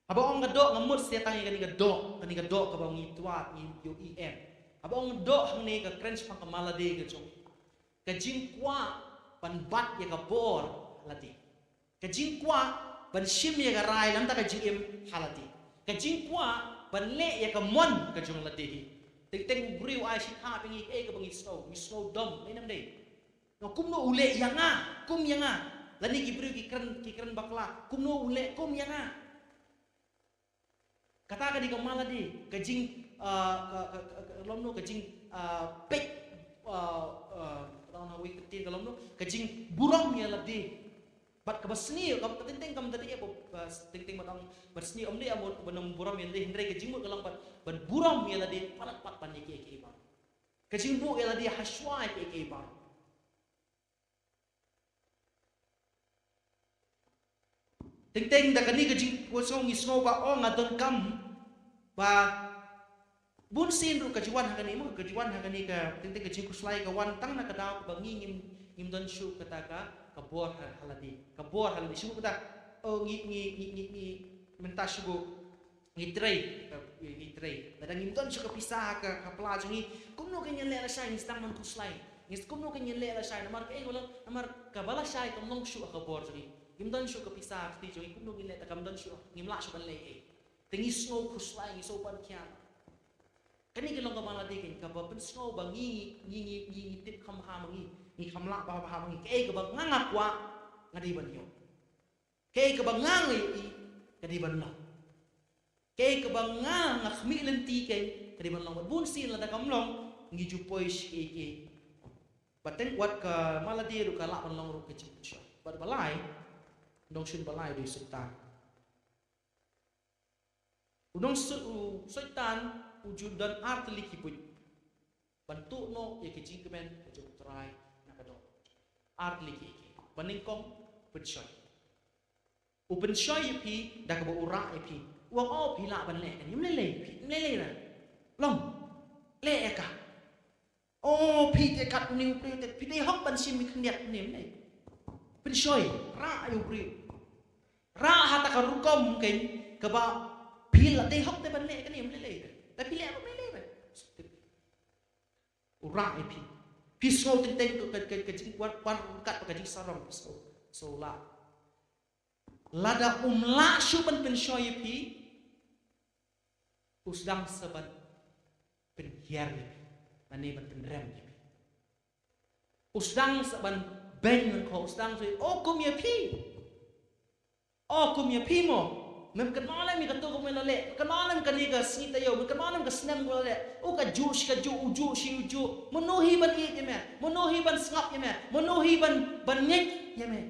Haba ong ka doh, nga mut sa tang ïa kane ka doh, kane ka doh kaba ngi twad, ngi ïohi em. Haba ong doh hangne, ka kren shaphang ka malade ka jong ngi. Ka jingkwah ban bat ïa ka bor ha lade. Ka jingkwah ban shim ïa ka rai na ka bynta ka jingim ha lade. Ka jingkwah ban leh ïa ka mon ka jong lade hi. Teng teng u briew u ai shi thap ïa ngi, kaei kaba ngi sngew, ngi sngew dom, ne em dei? Nga, kumno u leh ïa nga, kum ïa nga. Lane ki briew ki kren, ki kren bakla, kumno u leh kum ïa nga. Kata ka dei ka malade, ka jing, ah, ka, ka, ka, ka, lom no, ka jing, ah, peit, ah, ah, ka dang hawei ka tin ka lom no, ka jingburom ïa lade. Bad kaba sniew, kaba teng teng kam da dei, ba, ba teng teng ba dang, ba sniew ym dei, ym, ba nang burom ïa lade, hynrei ka jingmut ka long bad, bad burom ïa lade, palat pat ban ïa kiei kiei baroh. Ka jingbuh ïa lade hashwa ïa kiei kiei baroh. Teng teng da kane ka jingpyrshang ngi sngew ba, oh, nga donkam ba bun sien ruh ka ju wan ha kane, mo, ka ju wan ha kane ka, teng teng ka jingkhuslai ka wan tang na ka daw ba ngi ngim, ngim don shuh kata ka, ka bor ha, ha lade, ka bor ha lade. Shu kata, oh, ngi, ngi, ngi, ngi, ngi mynta shu ngi trei, ka, ngi trei. Lada ngim don shuh ka pisa ha ka, ka pla jong ngi, kumno kein ngin leh lashai, ngi sdang ban khuslai. Ngi, kumno kein ngin leh lashai, namar kaei, namar kaba lashai kam long shuh ha ka bor jong ngi. Ngim don shuh ka pisa ha kti jong ngi, kumno ngin leh, te kam don shuh, ngim lah shuh ban leh ei. Te ngi sngew khuslai, ngi sngew ban kiar. Kane ka long ka malade kein, kaba pynsngew ba ngi, ngi, ngi, ngi, ngi tip kham bha ma ngi, ngi kham lah bha bha ma ngi. Kaei kaba nga nga kwah, nga dei ban ïoh. Kaei kaba nga nga ïohi, ka dei ban long. Kaei kaba nga nga khmih lynti kein, ka dei ban long. Bad bun sien lada kam long, ngi ju poi sha kiei kiei. Bad teng wat ka malade ruh ka lah ban long ruh ka jingpynshoi. Bad ba lai, u nongshun ba lai u dei u Soitan. U nongshun, u Soitan, u ju don ar tylli ki buit ban tuh noh ïa ka jingkmen ka jong U Trai na ka doh. Ar tylli ki, ki. Ba nyngkong, pynshoi. U pynshoi ïa phi da kaba u rah ïa phi. U ong, oh, phi lah ban leh kane, ym lei lei phi, ym lei lei ra. Long, leh ïa ka. Oh, phi te kat une u briew te, phi te hok ban shim ïa khyndiat une, ym lei. Pynshoi, rah ïa u briew. Rah ha kata ka rukom kein kaba phi la dei hok te ban leh kane, ym lei lei ra. Te phi leh, ym lei lei ra. U rah ïa phi. Phi sngew teng teng ka, ka, ka, ka jingkwah, kwah ryngkat bad ka jingsarong, phi sngew, sngew lah. Lada um lah shuh ban pynshoi ïa phi, u sdang sa ban pynhiar ïa phi, lane ban pynrem ïa phi. U sdang sa ban beiñ lyngkot, u sdang sa, oh, kum ïa phi. Oh, kum ïa phi mo. Mem kynmaw lem ïa kato kaba me la leh. Kynmaw lem kane ka sngi taïew. Mem kynmaw lem ka snem kaba la leh. Oh, kajuh shi kajuh, ujuh shi ujuh. Mano hi ban ïeit ïa me? Mano hi ban sngap ïa me? Mano hi ban, ban ngeit ïa me?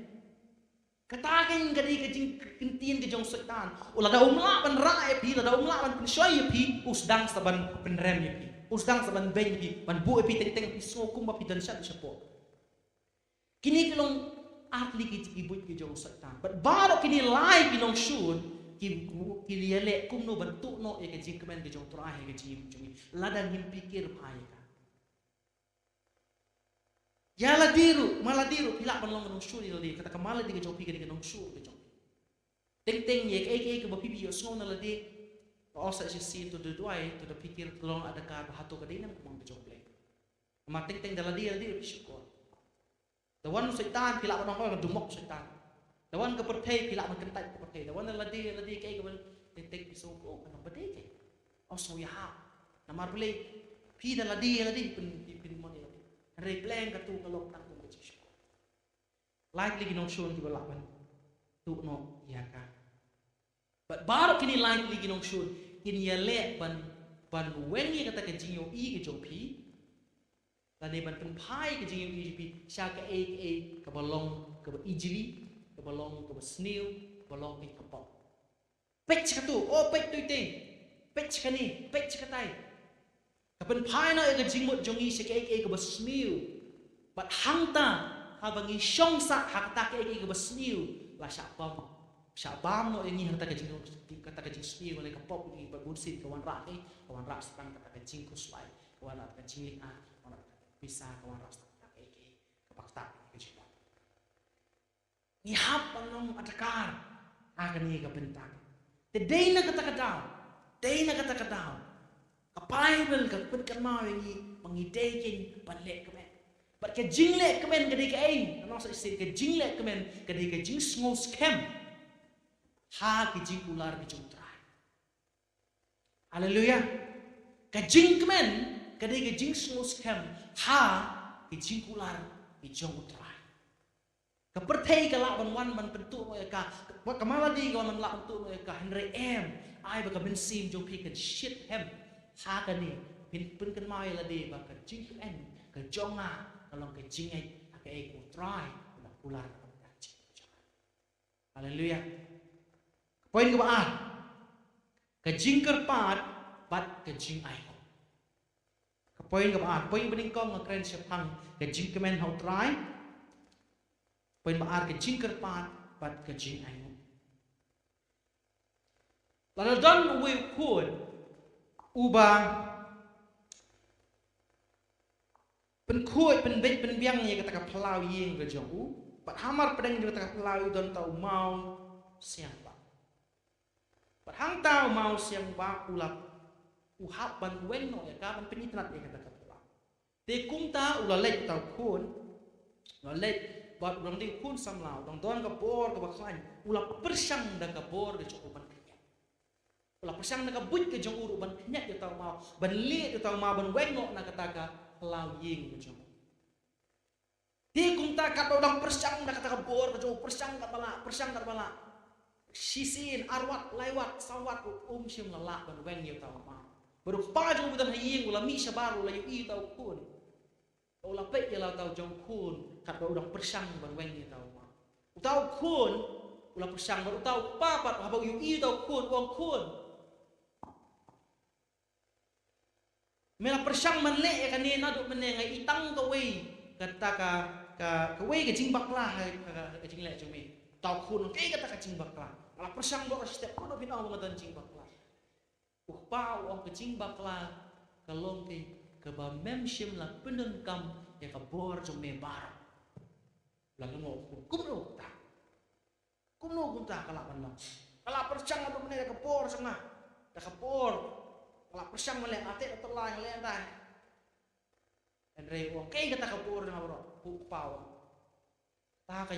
Kata kein ka dei ka jingkyntien ka jong u Soitan. Oh, lada um lah ban rah ïa phi, lada um lah ban pynshoi ïa phi, u sdang sa ban pynrem ïa phi. U sdang sa ban beiñ ïa phi, ban buh ïa phi teng teng, phi sngew kumba phi don sha, shapoh. Kine ki long ar tylli ki, ki buit ki jong u Soitan. Bad baroh kine lai ki nongshun, ki, ki ïaleh kumno ban tuh noh ïa ka jingkmen ka jong U Trai ha ka jingim jong ngi. Lada ngim pyrkhat bha ïa ka. Ïa lade ruh, malade ruh, phi lah ban long nongshun ïa lade, kata ka malade ka jong phi ka dei ka nongshun ka jong phi. Teng teng ïa kaei kaei kaba phi, phi ïohsngew na lade, ka ong sa shisien to da duwai, to da pyrkhat, to long adakar ba hato ka dei ne em ka mon ka jong U Blei. Namar teng teng da lade, lade ruh phi shukor. Da wan u Soitan, phi lah ban ong, oh, nga dum mok u Soitan. Da wan ka pyrthei, phi lah ban kyntait ka pyrthei. Da wan da lade, lade kaei kaban, teng teng phi sngew, oh, ka long ba dei kaei. Oh, sngew ïahap. Namar balei, phi da lade, lade, phin, phin, phin mon ïa lade. Hynrei pleng katto ka long tang kum ka jingshukor. Lai tylli ki nongshun kiba lah ban tuh noh ïa ka. Bad baroh kine lai tylli ki nongshun kin ïaleh ban, ban weng ïa kata ka jingïohi ka jong phi. Lane ban pynphai ka jingïohi jong phi sha kaei kaei kaba long kaba ijli, kaba long kaba sniew, kaba long kaei kaba pop. Peit sha kato, oh, peit to itei. Peit sha kane, peit sha katai. Ka pynphai noh ïa ka jingmut jong ngi sha kaei kaei kaba sniew. Bad hangta, haba ngi shong sah ha kata kaei kaei kaba sniew, la shah bam, shah bam noh ïa ngi ha kata ka jing, kata ka jingsniew, lane ka pop ngi, bad bunsien ka wanrah ngi, ka wanrah sa tang kata ka jingkhuslai, ka wanrah ka jinglynga, ka wanrah ka pisa, ka wanrah sa tang kata kaei kaei kaba ktah ïa ka jingmut. Ngi hap ban long adkar ha kane ka bynta. Te dei na kata ka daw, dei na kata ka daw, ka Baibl ka pynkynmaw ïa ngi ba ngi dei kein ban leh kmen. Bad ka jingleh kmen ka dei kaei? Ngan ong sa shisien, ka jingleh kmen ka dei ka jingsngewskhem ha ki jingkular ki jong U Trai. Haleluia. Ka jingkmen ka dei ka jingsngewskhem ha ki jingkular ki jong U Trai. Ka pyrthei ka lah ban wan ban pyntuh noh ïa ka, ka, ka mala dei ka wan ban lah pyntuh noh ïa ka, hynrei em, ai ba ka mynsiem jong phi kan shit hem ha kane, phin pynkynmaw ïa lade ba ka jingkmen ka jong nga ka long ka jingngeit ha kaei kaba U Trai u la kular ha ka jingim jong nga. Haleluia. Ka point kaba ar, ka jingkyrpad bad ka jingainguh. Ka point kaba ar, point ba nyngkong nga kren shaphang ka jingkmen ha U Trai. Point ba ar, ka jingkyrpad bad ka jingainguh. Lada don uwei u khun uba pynkhuid, pynbeit, pynbiang ïa kata ka phyllaw ïing ka jong u, bad hamar pdeng jong kata ka phyllaw ïing don uta u maw siang ba. Bad hangta u maw siang ba u la, u hap ban weng noh ïa ka, ban pynitynnad ïa kata ka phyllaw. Te kumta u la leit uta u khun, u la leit, bad u dang dei u khun samla, u dang don ka bor kaba khlaiñ, u la pyrshang da ka bor ka jong u ban khñiot. U la pyrshang da ka buit ka jong u ruh ban khñiot ïa uta u maw, ban lieh ïa uta u maw ban weng noh na kata ka phyllaw ïing ka jong u. Te kumta katba u dang pyrshang da kata ka bor ka jong u, pyrshang katba lah, pyrshang katba lah, shisien, arwat, laiwat, sawat, u, um shym la lah ban weng ïa uta u maw. Bad u kpa jong u ba don ha ïing u la mih shabar, u la ïohi ïa uta u khun. U la peit ïa la uta u jong u khun katba u dang pyrshang ban weng ïa uta u maw. Uta u khun u la pyrshang, bad uta u kpa pat haba u ïohi ïa uta u khun, u ong, "Khun, me la pyrshang ban leh ïa kane naduh mynne, nga i tang kawei kata ka, ka, kawei ka jingbakla ha, ha, ha ka jingleh jong me." Uta u khun u ong, "Kaei kata ka jingbakla? Nga la pyrshang baroh shi step, kumno phin ong ba nga don jingbakla?" U kpa u ong, "Ka jingbakla ka long kaei? Kaba mem shym la pyndonkam ïa ka bor jong me baroh." La lyngngoh u khun, kumno kumta? Kumno kumta ka lah ban long? Nga la pyrshang haduh mynne da ka bor jong nga, da ka bor. Nga la pyrshang ban leh, nga teh da tyllai, nga leh hangtai. Hynrei u ong, "Kaei kata ka bor jong nga baroh?" U kpa u ong, "Kata ka,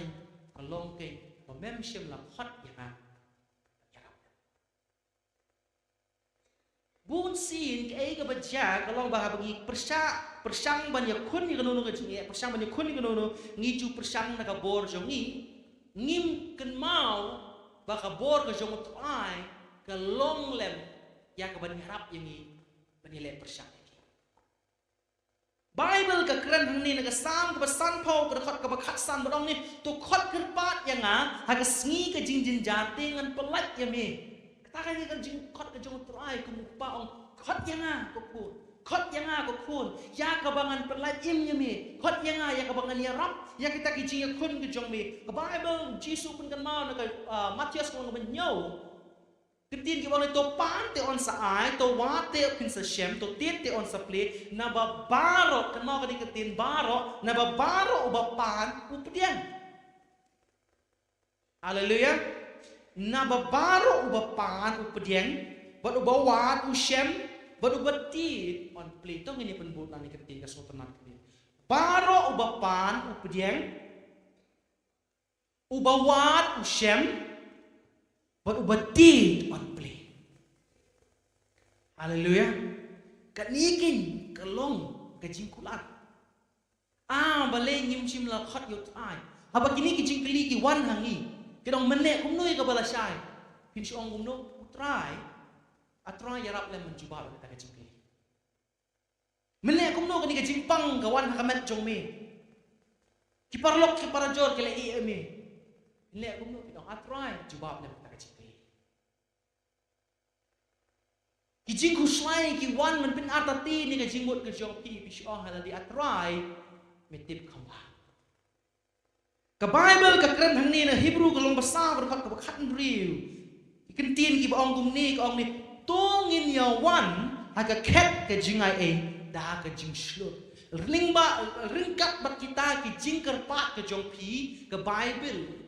ka long kaei? Ba mem shym la khot ïa nga." Bun sien kaei kaba jia ka long ba haba ngi pyrshah, pyrshang ban ïakhun ïa kano kano ka jingeh, pyrshang ban ïakhun ïa kano kano, ngi ju pyrshang na ka bor jong ngi, ngim kynmaw ba ka bor ka jong U Trai ka long lem ïa kaban ïarap ïa ngi ban ïaleh pyrshang ïa ki. Baibl ka kren hangne na ka Salm kaba sanphew, ka dkhot kaba khatsan, ba ong ne, "To khot kyrpad ïa nga ha ka sngi ka jingjynjar, te ngan pyllait ïa me." Kata ka dei ka jingkhot ka jong U Trai, kum u kpa u ong, "Khot ïa nga ko khun, khot ïa nga ko khun, ïa kaba ngan pyllait im ïa me, khot ïa nga ïa kaba ngan ïarap ïa kita ki jingïakhun ki jong me." Ka Baibl, Jisu pynkynmaw na ka, ah, Mathaios ka lynnong kaba hynñiew. Ktien ki ong ne, "To pan te yn sa ai, to wad te phin sa shem, to tied te yn sa plie, naba baroh," kynmaw kane ka ktien baroh, "naba baroh uba pan u pdiang." Haleluia. "Naba baroh uba pan u pdiang, bad uba wad u shem, bad uba tied yn plie." To ngin ïa pynbud na kane ka ktien, ka sngewtynnat ktien. Baroh uba pan u pdiang, uba wad u shem, bad uba tied yn plie. Haleluia. Kane keiñ ka long ka jingkular. Ah, balei ngim shym la khot ïa U Trai? Haba kine ki jingkylli ki wan ha ngi, ki ong, "Mynne kumno ïa kaba lashai?" Phin shu ong kumno? "U Trai, A Trai ïarap lem ban jubab ïa kata ka jingkylli." Mynne kumno kane ka jingpang ka wan ha ka met jong me? Ki paralok ki parajor ki la ïeh ïa me. Mynne kumno? Phin ong, "A Trai, jubab lem kata ka jingkylli." Ki jingkhuslai ki wan ban pynartatien ïa ka jingmut ka jong phi, phi shu ong ha lade, A Trai, me tip kham bha. Ka Baibl ka kren hangne na Hebru ka lynnong ba saw, ka dkhot kaba khathynriew. Ki kyntien kiba ong kumne, ka ong ne, to ngin ïa wan ha ka khet ka jingai ei da ka jingshlur. Lyngba, ryngkat bad kita ki jingkyrpad ka jong phi, ka Baibl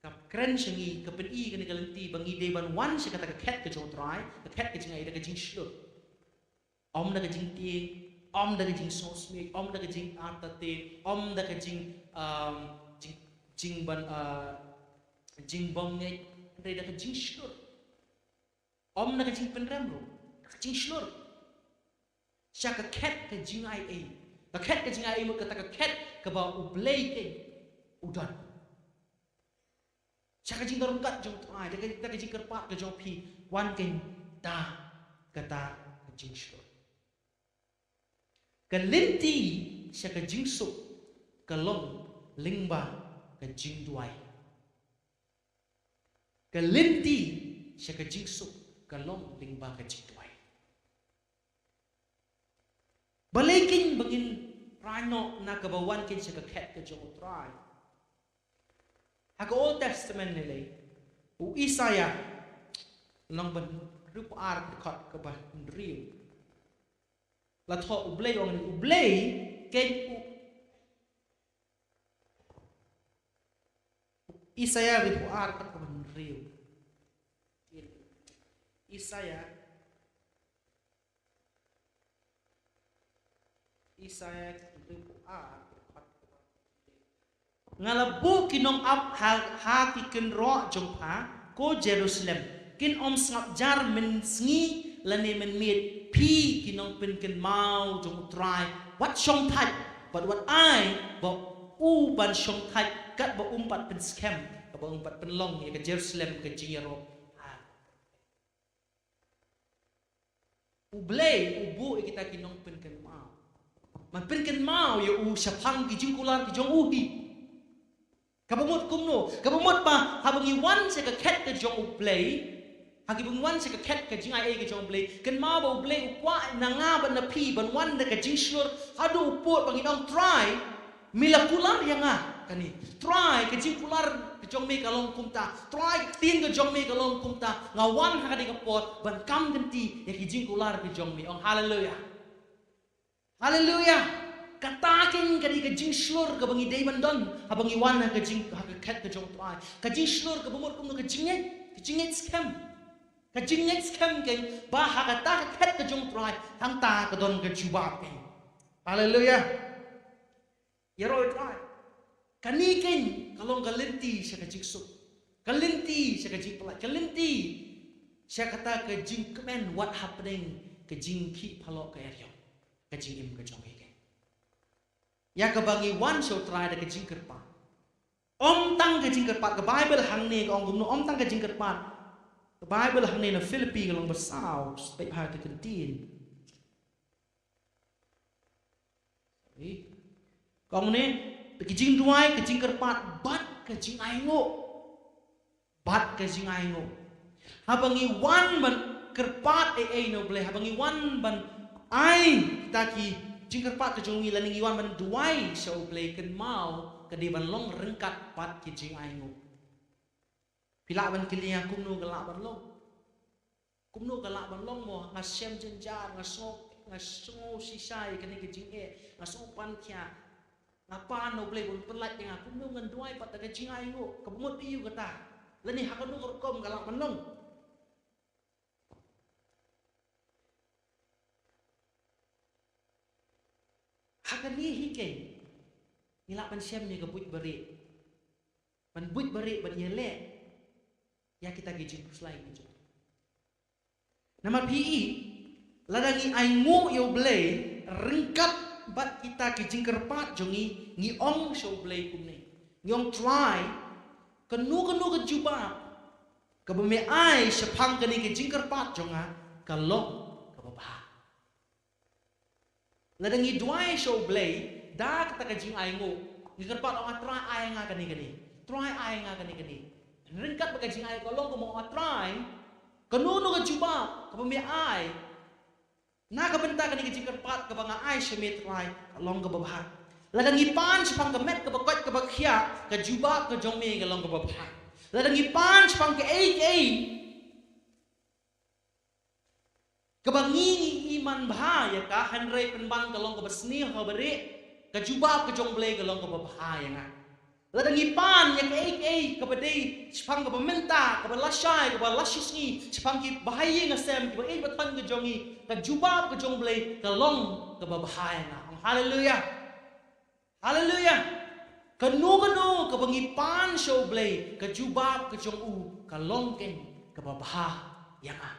ka kren sha ngi, ka pyni kane ka lynti ba ngi dei ban wan sha kata ka khet ka jong U Trai, ka khet ka jingai ei da ka jingshlur. Ym da ka jingtieng, ym da ka jingsngewsih, ym da ka jingartatien, ym da ka jing, um, jing, jingban, uh, jingbymngeit, hynrei da ka jingshlur. Ym da ka jingpynrem ruh, da ka jingshlur. Sha ka khet ka jingai ei. Ka khet ka jingai ei mut kata ka khet kaba U Blei keiñ u don. Sha ka jingdon ryngkat jong U Trai, da ka, da ka jingkyrpad ka jong phi, wan keiñ da kata ka jingshlur. Ka lynti sha ka jingsuk ka long lyngba ka jingduwai. Ka lynti sha ka jingsuk ka long lyngba ka jingduwai. Balei keiñ ba ngin rai noh na kaba wan keiñ sha ka khet ka jong U Trai? Ha ka Old Testament lei lei, u Isaiah, lynnong ba hynriewphew ar, dkhot kaba hynriew. La thoh U Blei, ong U Blei, keiñ u, Isaiah hynriewphew ar, dkhot kaba hynriew. Isaiah, Isaiah hynriewphew ar, dkhot kaba hynriew. Nga la buh ki nongap ha, ha ki kynroh jong pha, ko Jerusalem. Kin ym sngap jar mynsngi lane mynmiet, phi ki nongpynkynmaw jong U Trai. Wat shongthait, bad wat ai ba u ban shongthait, katba um pat pynskhem, katba um pat pynlong ïa ka Jerusalem ka jingïaroh. Ha. U Blei u buh ïa kita ki nongpynkynmaw ban pynkynmaw ïa u shaphang ki jingkular ki jong u hi. Kaba mut kumno? Kaba mut ba haba ngi wan sha ka khet ka jong U Blei, ha kiba ngi wan sha ka khet ka jingai ei ka jong U Blei, kynmaw ba U Blei u kwah na nga bad na phi ban wan da ka jingshlur, haduh u pud ba ngin ong, Trai, me la kular ïa nga kane. Trai, ka jingkular ka jong me ka long kumta. Trai, ka ktien ka jong me ka long kumta. Nga wan ha kane ka por ban kam kynti ïa ki jingkular ka jong me. Ong haleluya. Haleluya. Kata keiñ ka dei ka jingshlur kaba ngi dei ban don haba ngi wan ha ka jing, ha ka khet ka jong U Trai. Ka jingshlur kaba mut kumno? Ka jingngeit, ka jingngeit skhem. Ka jingngeit skhem keiñ ba ha kata ka khet ka jong U Trai, hangta ka don ka jubab keiñ. Haleluya. Ïaroh ïa U Trai. Kane keiñ ka long ka lynti sha ka jingsuk, ka lynti sha ka jingpyllait, ka lynti sha kata ka jingkmen, wat hapdeng ka jingkhih phalok ka eriong, ka jingim ka jong ngi keiñ. Ïa kaba ngi wan sha U Trai da ka jingkyrpad. Ym tang ka jingkyrpad, ka Baibl hangne ka ong kumno, ym tang ka jingkyrpad. Ka Baibl hangne na Philippi ka lynnong ba saw, step ha ka kyntien. Ka ong ne, ka jingduwai, ka jingkyrpad bad ka jingainguh. Bad ka jingainguh. Haba ngi wan ban kyrpad ei ei na U Blei, haba ngi wan ban ai kita ki jingkyrpad ka jong ngi, lane ngi wan ban duwai sha U Blei, kynmaw ka dei ban long ryngkat bad ki jingainguh. Phi lah ban kylli ïa nga kumno ka lah ban long. Kumno ka lah ban long mo, nga shem jynjar, nga sngew, nga sngew shisha ïa kane ka jingeh, nga sngew pan khia. Nga pan na U Blei ban pynlait ïa nga, kumno ngan duwai pat da ka jingainguh, kaba mut ïa u kata. Lane ha kano ka rukom ka lah ban long. Ha kane hi keiñ, ngi lah ban shem ïa ka buit barieh. Ban buit barieh, ban ïaleh ïa kita ki jingkhuslai ki jong. Namar phi i, lada ngi ainguh ïa U Blei ryngkat bad kita ki jingkyrpad jong ngi, ngi ong sha U Blei kumne. Ngi ong, Trai, kano kano ka jubab kaba me ai shaphang kane ka jingkyrpad jong nga, ka long kaba bha. Lada ngi duwai sha U Blei da kata ka jingainguh, ngi kyrpad, ong, A Trai, ai nga kane kane. Trai, ai nga kane kane. Ryngkat bad ka jingainguh ka long kumno, ong, A Trai, Kano kano ka jubab kaba me ai na ka bynta kane ka jingkyrpad kaba nga ai sha me Trai, ka long kaba bha. Lada ngi pan shaphang ka met kaba koit kaba khiah, ka jubab ka jong me ka long kaba bha. Lada ngi pan shaphang kaei kaei kaba ngi ngi i man bha ïa ka, hynrei pynban ka long kaba sniew ha barieh, ka jubab ka jong U Blei ka long kaba bha ïa nga. Lada ngi pan ïa kaei kaei kaba dei shaphang kaba mynta, kaba lashai, kaba lashisngi, shaphang ki bahaïing hasem, kiba ïeit ba thon ka jong ngi, ka jubab ka jong U Blei ka long kaba bha ïa nga. Ong haleluya. Haleluya. Kano kano kaba ngi pan sha U Blei, ka jubab ka jong u ka long keiñ kaba bha ïa nga.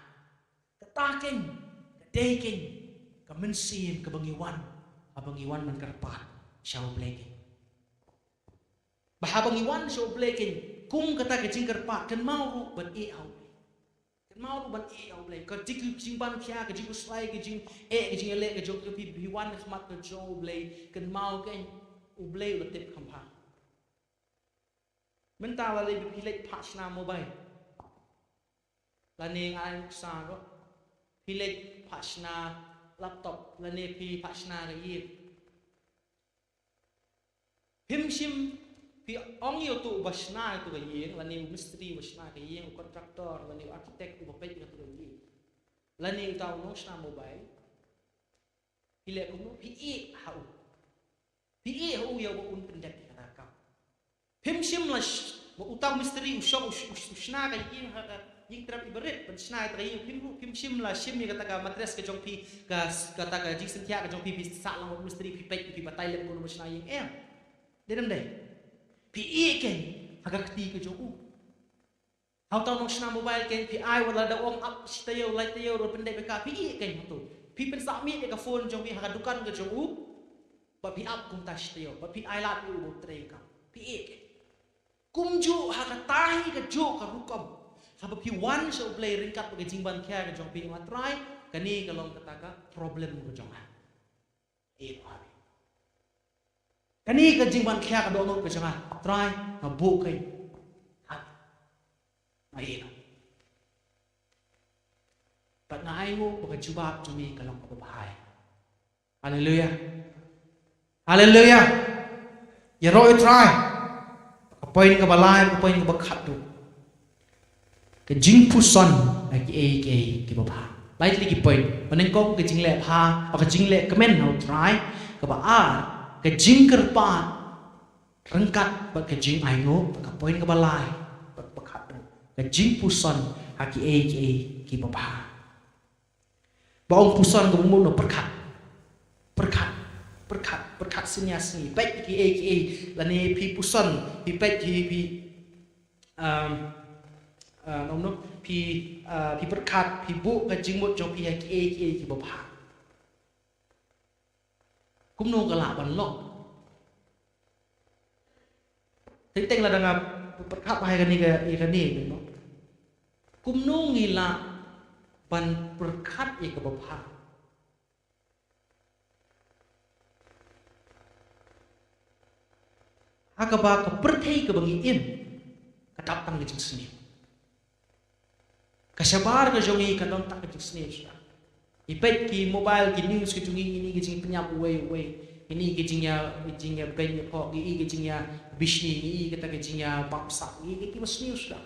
Kata keiñ ka dei keiñ ka mynsiem kaba ngi wan, haba ngi wan ban kyrpad sha U Blei keiñ. Ba haba ngi wan sha U Blei keiñ, kum kata ka jingkyrpad, kynmaw ruh ban ïeh ha U Blei. Kynmaw ruh ban ïeh ha U Blei. Ka jing, ka jingban khia, ka jingkhuslai, ka jingeh, ka jingïaleh ka jong phi, phi wan ha khmat ka jong U Blei, kynmaw keiñ U Blei u la tip kham bha. Mynta lada phi leit phah shna mobile, lane nga ai nuksa ko, phi leit phah shna laptop, lane phi phah shna ka ïing. Phim shym, phi ong ïa uto uba shna ïa uto ka ïing, lane u mistri uba shna ka ïing, u contractor, lane u architect uba peit ïa uto ka ïing, lane uta u nongshna mobile. Phi leh kumno? Phi ïeh ha u. Phi ïeh ha u ïa uba un pyndep ïa kata ka kam. Phim shym la sh-, ba uta u mistri u shong u sh-, u sh-, u shna ka ïing ha ka ïing trep iba rit ban shna ïa kata ka ïing, phim, phim shym la shim ïa kata ka mattress ka jong phi, ka, kata ka jingsyntiah ka jong phi, phi sah lang bad u mistri, phi peit, phi batai lem kumno ban shna ïing, em. Dei ne ym dei? Phi ïeh keiñ ha ka kti ka jong u. Ha uta u nongshna mobile keiñ phi ai, wat la da ong ap shi taïew lai taïew ruh pyndep ïa ka, phi ïeh keiñ ha uto. Phi pynsah miet ïa ka phone jong phi ha ka dukan ka jong u, ba phi ap kumta shi taïew, ba phi ai lad ïa u ba u trei ïa ka, phi ïeh keiñ. Kumjuh ha kata hi kajuh ka rukom, haba phi wan sha U Blei ryngkat bad ka jingban khia ka jong phi, nga Trai, kane ka long kata ka problem ka jong nga. Ïeh noh ha me. Kane ka jingban khia ka dohnud ka jong nga, Trai, nga buh keiñ ha me. Nga ïeh noh. Bad nga ainguh ba ka jubab jong me ka long kaba bha. Haleluya. Haleluya. Ïaroh ïa U Trai. Ka point kaba lai, ka point kaba khatduh. Ka jingpuson ha kiei kiei kiba bha. Lai tylli ki point. Ba nyngkong ka jingleh bha, ka jingleh kmen ha U Trai. Kaba ar, ka jingkyrpad ryngkat bad ka jingainguh, bad ka point kaba lai, bad kaba khatduh, ka jingpuson ha kiei kiei kiba bha. Ba ong puson kaba mut noh, pyrkhat. Pyrkhat. Pyrkhat. Pyrkhat synñia sngi. Peit kiei kiei. Lane phi puson. Phi peit, phi, phi, um, uh, nom nom. Phi, uh, phi pyrkhat. Phi buh ka jingmut jong phi ha kiei kiei kiba bha. Kumno ka lah ban long? Teng teng lada nga pyrkhat bha ïa kane ka, ïa kane, kumno? Kumno ngi lah ban pyrkhat ïa kaba bha? Ha kaba ka pyrthei kaba ngi im ka dap tang ka jingsniew. Ka shabar ka jong ngi ka don tang ka jingsniew shuh. Ngi peit ki mobile, ki news ka jong ngi, ngi ïohi ka jingpynïap uwei uwei. Ngi ïohi ka jingïa, ka jingïabeiñ ïapoh, ngi ïohi ka jingïabishni, ngi ïohi kata ka jingïabamsap, ngi ïohi kiba sniew shuh.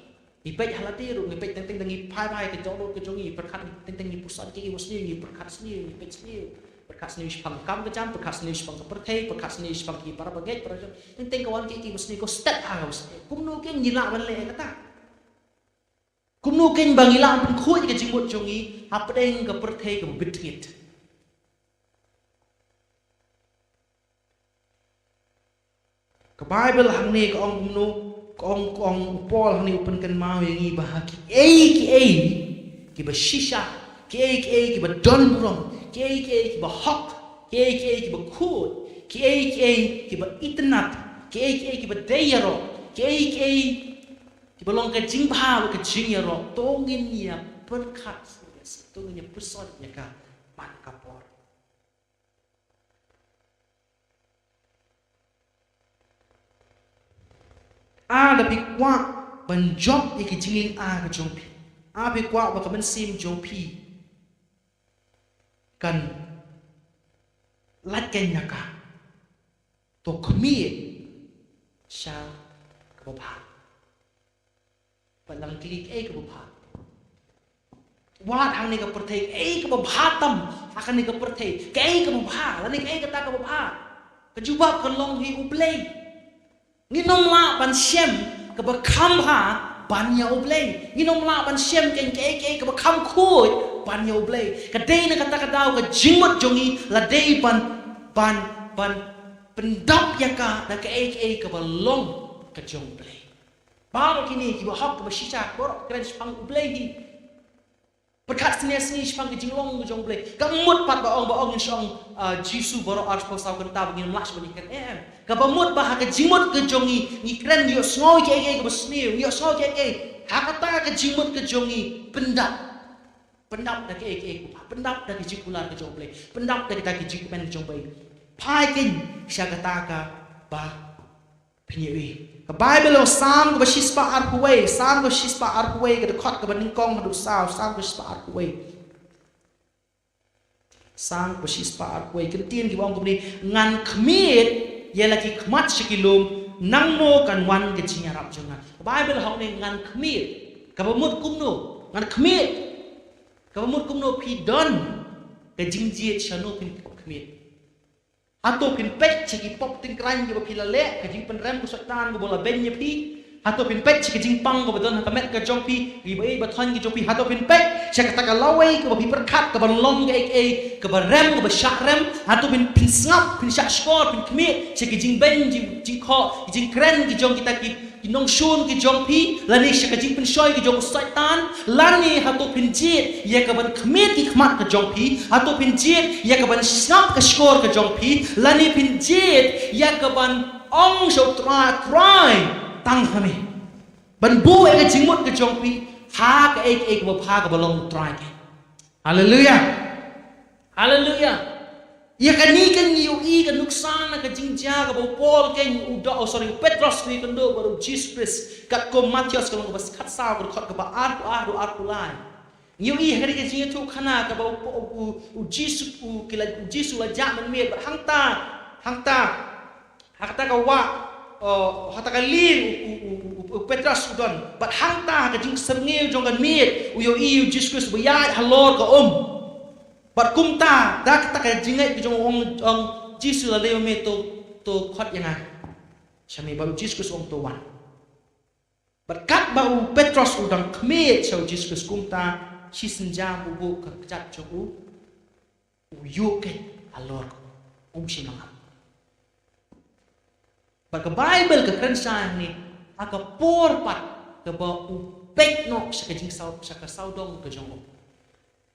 Ngi peit ha lade ruh, ngi peit teng teng da ngi phai bha ïa ka dohnud ka jong ngi, pyrkhat teng teng, ngi puson kiei kiba sniew, ngi pyrkhat sniew, ngi peit sniew. Pyrkhat sniew shaphang ka kam ka jam, pyrkhat sniew shaphang ka pyrthei, pyrkhat sniew shaphang ki para bangeit, para jong. Teng teng ka wan kiei kiba sniew, ko step ha kaba sniew. Kumno keiñ ngi lah ban leh kata? Kumno keiñ ba ngi lah ban pynkhuid ka jingmut jong ngi hapdeng ka pyrthei kaba bit ngit? Ka Baibl hangne ka ong kumno, ka ong, ka ong u Paul hangne u pynkynmaw ïa ngi ba ha kiei kiei kiba shisha, kiei kiei kiba don burom, kiei kiei kiba hok, kiei kiei kiba khuid, kiei kiei kiba itynnat, kiei kiei kiba dei ïaroh, kiei kiei kiba long ka jingbha bad ka jingïaroh, to ngin ïa pyrkhat, to ngin ïa pyrshang ïa ka man ka por. Ah, lada phi kwah ban jop ïa ki jinglynga ka jong phi, A phi kwah ba ka mynsiem jong phi kan lait kein na ka? To khmih sha kaba bha. Ba nang kylli kaei kaba bha. Wat hangne ka pyrthei, kaei kaba bha tam ha kane ka pyrthei, kaei kaba bha, lane kaei kata kaba bha. Ka jubab ka long hi U Blei. Ngin ym lah ban shem kaba kham bha ban ïa U Blei. Ngin ym lah ban shem kein kaei kaei kaba kham khuid ban ïa U Blei. Ka dei na kata ka daw ka jingmut jong ngi la dei ban, ban, ban pyndap ïa ka da kaei kaei kaba long ka jong U Blei. Baroh kine kiba hok kiba shisha baroh kren shaphang U Blei hi. Pyrkhat snier snier shaphang ka jinglong ka jong U Blei. Kam mut pat ba ong, ba ong ngin shu ong, ah, Jisu baroh arphew saw kynta ba ngin ym lah shuh ban ïakren. Em, em. Kaba mut ba ha ka jingmut ka jong ngi, ngi kren, ngi ïohsngew kiei kiei kaba sniew, ngi ïohsngew kiei kiei. Ha kata ka jingmut ka jong ngi, pyndap. Pyndap da kaei kaei kaba bha, pyndap da ka jingkular ka jong U Blei, pyndap da kita ki jingkmen ka jong U Blei. Phai kein sha kata kaba phin ïohi. Ka Baibl ha u Salm kaba shispah arphew wei, Salm kaba shispah arphew wei, ka dkhot kaba nyngkong haduh saw, Salm kaba shispah arphew wei. Salm kaba shispah arphew wei, ka ktien kaba ong kumne, ngan khmied ïa la ki khmat sha ki lum, nangno kan wan ka jingïarap jong nga. Ka Baibl ha u ne ngan khmied, kaba mut kumno, ngan khmied, kaba mut kumno, phi don ka jingjied shano phin khmied. Hato phin peit sha ki pop tyngkhraiñ kiba phi la leh, ka jingpynrem ka Soitan kaba la beiñ ïa phi? Hato phin peit sha ka jingpang kaba don ha ka met ka jong phi, kiba ïeit ba thoiñ ka jong phi? Hato phin peit sha kata ka lawei kaba phi pyrkhat kaban long kaei kaei kaba rem, kaba shah rem? Hato phin, phin sngap, phin shah shkor, phin khmied sha ki jingbeiñ, jing, jingkhoh, ki jingkren ki jong kita ki ki nongshun ki jong phi, lane sha ka jingpynshoi ki jong u Soitan, lane hato phin jied ïa kaban khmied ki khmat ka jong phi? Hato phin jied ïa kaban sngap ka shkor ka jong phi, lane phin jied ïa kaban ong sha U Trai, Trai, tang ha me? Ban buh ïa ka jingmut ka jong phi ha kaei kaei kaba bha kaba long U Trai kein. Haleluia. Haleluia. Ïa kane kan ngi ïohi ka nuksa na ka jingjia kaba u Paul kein u da, oh, sorry, u Petros u ïakynduh bad u Jisu Khrist, katkum Mathaios ka lynnong kaba khatsaw, ka dkhot kaba arphew ar haduh arphew lai. Ngi ïohi ha kane ka jingïathuhkhana kaba u, u, u, u Jisu, u, ki la, u Jisu la jah mynmiet bad hangta, hangta ha kata ka wah, uh, ha kata ka lieng u, u, u, u, u Petros u don. Bad hangta ha ka jingsyrngiew jong ka miet u ïohi ïa u Jisu Khrist uba ïaid halor ka um. Bad kumta, da kata ka jingngeit ka jong u ong, ong Jisu, la dei ma me, to, to khot ïa nga sha me. Bad u Jisu Khrist u ong, to wan. Bad katba u Petros u dang khmied sha u Jisu Khrist kumta, shisynja buh ka kjat jong u u ïuh khein halor ka um, um shim mangap. Bad ka Baibl ka kren shai hangne, ha ka por pat kaba u peit noh sha ka jingsaw, sha ka sawdong ka jong u.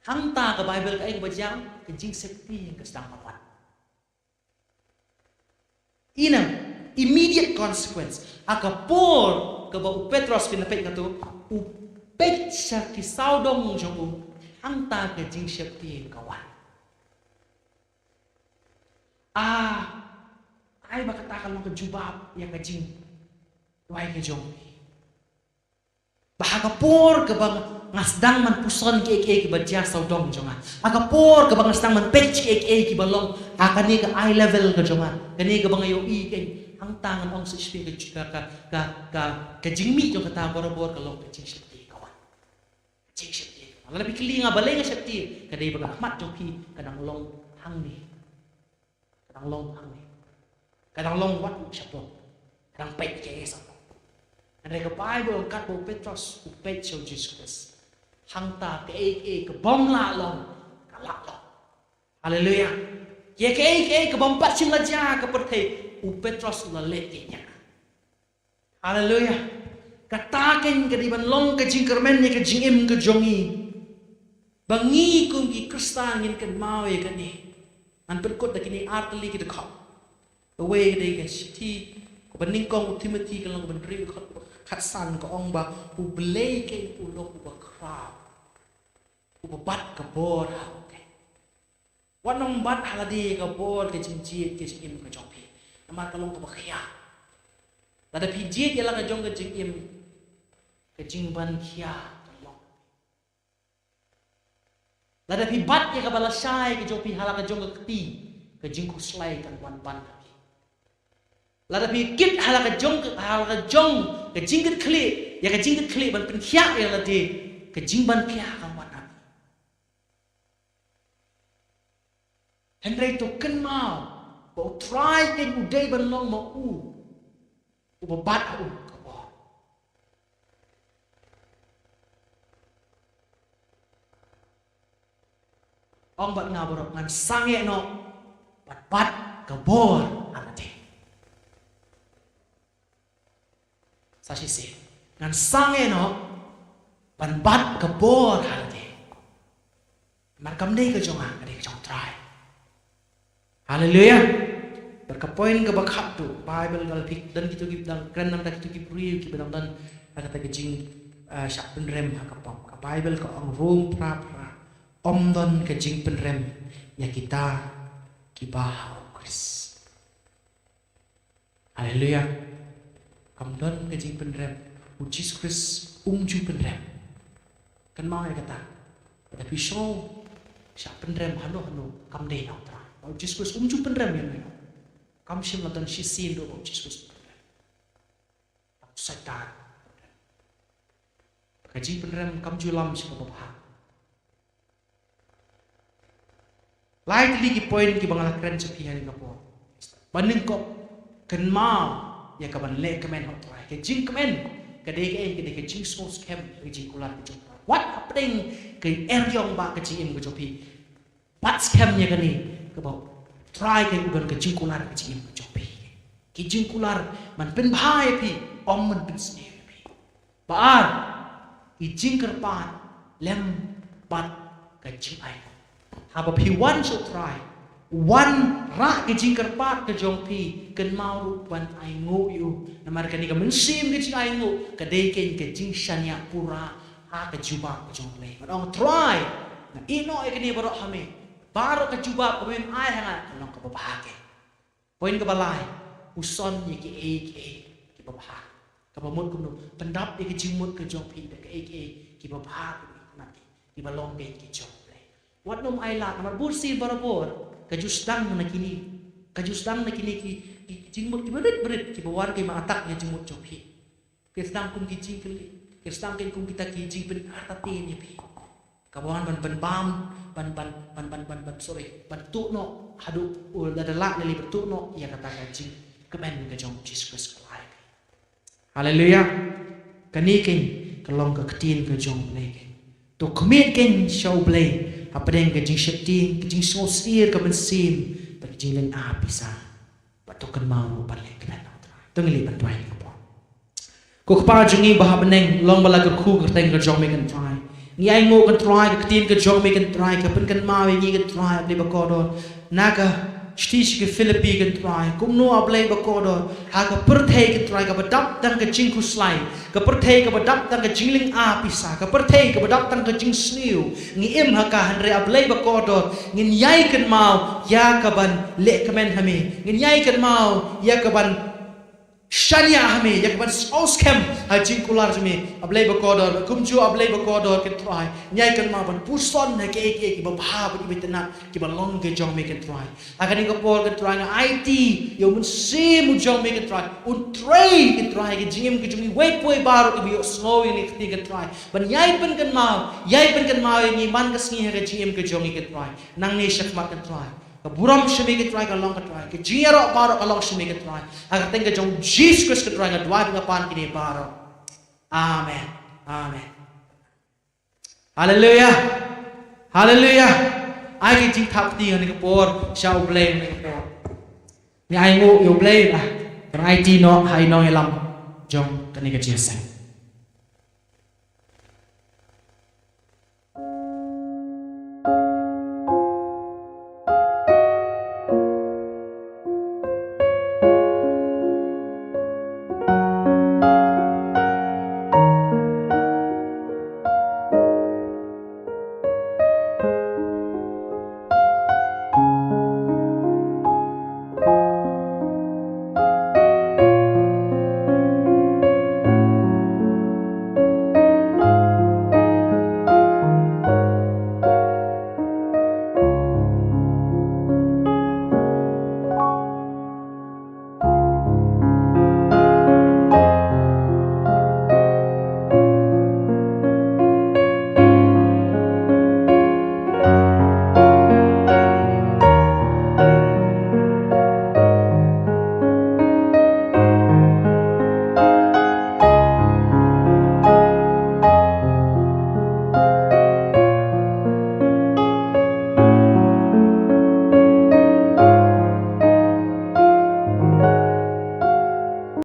Hangta ka Baibl kaei kaba jia? Ka jingsheptieng ka sdang ban wan. Ina, immediate consequence. Ha ka por kaba u Petros, phin peit nga to, u peit sha ki sawdong jong u, hangta ka jingsheptieng ka wan. Ah, ai ba kata ka long ka jubab ïa ka jingduwai ka jong phi. Ba ha ka por kaba nga sdang ban puson kiei kiei kiba jia sawdong jong nga, ha ka por kaba nga sdang ban peit kiei kiei kiba long ha kane ka eye level ka jong nga, kane kaba nga ïohi kein, hangta ngan ong shisha ka, ka, ka, ka, ka jingmih jong kata borabor ka long ka jingsheptieng ka wan. Ka jingsheptieng ka wan. Lada phi kylli nga balei nga sheptieng, ka dei ba ka khmat jong phi ka dang long hangne. Ka dang long hangne. Ka dang long wat u shapoh. Ka dang peit kiei kiei shapoh. Hynrei ka Baibl ong katba u Petros u peit sha u Jisu Khrist, hangta kaei kaei kabym lah long, ka lah long. Haleluia. Ïa kaei kaei kabym pat shym la jia ha ka pyrthei, u Petros u la leh ïa ka. Haleluia. Kata kein ka dei ban long ka jingkyrmen ïa ka jingim ka jong ngi. Ba ngi kum ki Khristan ngin kynmaw ïa kane. Ngan pynkut da kine ar tylli ki dkhot. Kawei ka dei ka shithi kaba nyngkong u Timothi ka lynnong kaba hynriew ka dkhot kaba khatsan, ka ong ba U Blei kein u long uba khraw, uba bat ka bor ha u kein. Wat nym bat ha lade ka bor ka jingjied ka jingim ka jong phi, namar ka long kaba khia. Lada phi jied ïa la ka jong ka jingim, ka jingban khia ka long. Lada phi bat ïa kaba lashai ka jong phi ha la ka jong ka kti, ka jingkhuslai kan wan ban ha phi. Lada phi kit ha la ka jong, ha la ka jong ka jingkitkhlieh, ïa ka jingkitkhlieh ban pynkhiah ïa lade, ka jingban khiah kan wan ha phi. Hynrei to kynmaw ba U Trai keiñ u dei ban long ma u uba bat ha u ka bor. Ong bad nga baroh, ngan sangeh noh ban bat ka bor ha lade. Sa shisien, ngan sangeh noh ban bat ka bor ha lade. Namar kam dei ka jong nga, ka dei ka jong U Trai. Haleluia. Bad ka point kaba khatduh, Baibl ka la phi don kito ki dang kren namar kito ki briew kiba dang don ha kata ka jing, eh, shah pynrem ha ka pop. Ka Baibl ka ong, Rom phra phra, ym don ka jingpynrem ïa kita kiba ha U Khrist. Haleluia. Kam don ka jingpynrem. U Jisu Khrist um ju pynrem. Kynmaw ïa kata. Lada phi sngew shah pynrem hano hano, kam dei na U Trai. U Jisu Khrist um ju pynrem ïano ïano. Kam shym la don shisien ruh ba U Jisu Khrist pynrem. Tang u Soitan pynrem. Ka jingpynrem kam ju lam sha kaba bha. Lai tylli ki point kiba nga la kren sha phi ha kane ka por. Ba nyngkong, kynmaw ïa kaban leh kmen ha U Trai. Ka jingkmen ka dei kaei? Ka dei ka jingsngew skhem ka jingkular ka jong U Trai. Wat hapdeng ka eriong ba ka jingim ka jong phi, bat skhem ïa kane, kaba U Trai keiñ u don ka jingkular ka jingim ka jong phi. Ki jingkular ban pynbha ïa phi, ym ban pynsniew ïa phi. Ba ar, ki jingkyrpad lem bad ka jingainguh. Haba phi wan sha U Trai, wanrah ki jingkyrpad ka jong phi, kynmaw ruh ban ainguh ïa u. Namar kane ka mynsiem ka jingainguh ka dei keiñ ka jingshaniah pura ha ka jubab ka jong U Blei. Ngan ong, Trai, nga ïehnoh ïa kane baroh ha me. Baroh ka jubab kaba men ai ha nga ka long kaba bha keiñ. Point kaba lai, puson ïa kiei kiei kiba bha. Kaba mut kumno? Pyndap ïa ka jingmut ka jong phi da kiei kiei kiba bha, kiba itynnad, kiba long keiñ ki jong U Blei. Wat nym ailad, namar bun sien barabor ka ju sdang na kine, ka ju sdang na kine ki, ki, ki jingmut kiba rit ba rit, kiba wan kiba attack ïa ka jingmut jong phi. Ki sdang kum ki jingkylli, ki sdang kum kita ki jingpynartatien ïa phi. Kaba wan ban, ban bam, ban, ban, sorry, ban tuh noh haduh, uh, lada lah lei ban tuh noh ïa kata ka jingkmen ka jong U Jisu Khrist ka lai. Haleluia. Kane keiñ ka long ka ktien ka jong U Blei keiñ. To khmih keiñ sha U Blei hapdeng ka jingsheptieng, ka jingsngewsyier ka mynsiem, bad ka jinglynga pisa. Bad to kynmaw ruh ban leh kmen ha U Trai. To ngin leit ban duwai ha kane ka por. Ko Kpa jong ngi ba ha bneng, long ba la kyrkhu ka kyrteng ka jong me, ko Trai. Ngi ainguh, ko Trai, ka ktien ka jong me, ko Trai, ka pynkynmaw ïa ngi, ko Trai, A Blei ba kordor, na ka shithi sha ki Philippi, ko Trai, kumno, A Blei ba kordor, ha ka pyrthei, ko Trai, kaba dap tang ka jingkhuslai, ka pyrthei kaba dap tang ka jinglynga pisa, ka pyrthei kaba dap tang ka jingsniew, ngi im ha ka, hynrei A Blei ba kordor, ngin ïai kynmaw ïa kaban leh kmen ha me, ngin ïai kynmaw ïa kaban shaniah ha me, ïa kaban sngew skhem ha jingkular jong me, A Blei ba kordor. Kumjuh, A Blei ba kordor, ko Trai, ngi ïai kynmaw ban puson ha kiei kiei kiba bha bad kiba itynnad, kiba long ka jong me, ko Trai. Ha kane ka por, ko Trai, nga aiti ïa u Mynsiem u jong me, ko Trai, un trei, ko Trai, ha ka jingim ka jong ngi, uwei pa uwei baroh kiba ïohsngew ïa kane ka ktien, ko Trai, ban ïai pynkynmaw, ïai pynkynmaw ïa ngi man ka sngi ha ka jingim ka jong ngi, ko Trai. Nangne shakhmat, ko Trai, ka burom sha me, ko Trai, ka long, ko Trai, ka jingïaroh baroh ka long sha me, ko Trai. Ha ka kyrteng ka jong U Jisu Khrist, ko Trai, nga duwai bad nga pan kine baroh. Amen. Amen. Haleluia. Haleluia. Ai ka jingthap kti ha kane ka por sha U Blei ha kane ka por. Ngi ainguh ïa U Blei ba un aiti noh ha i nongïalam jong kane ka jingïaseng.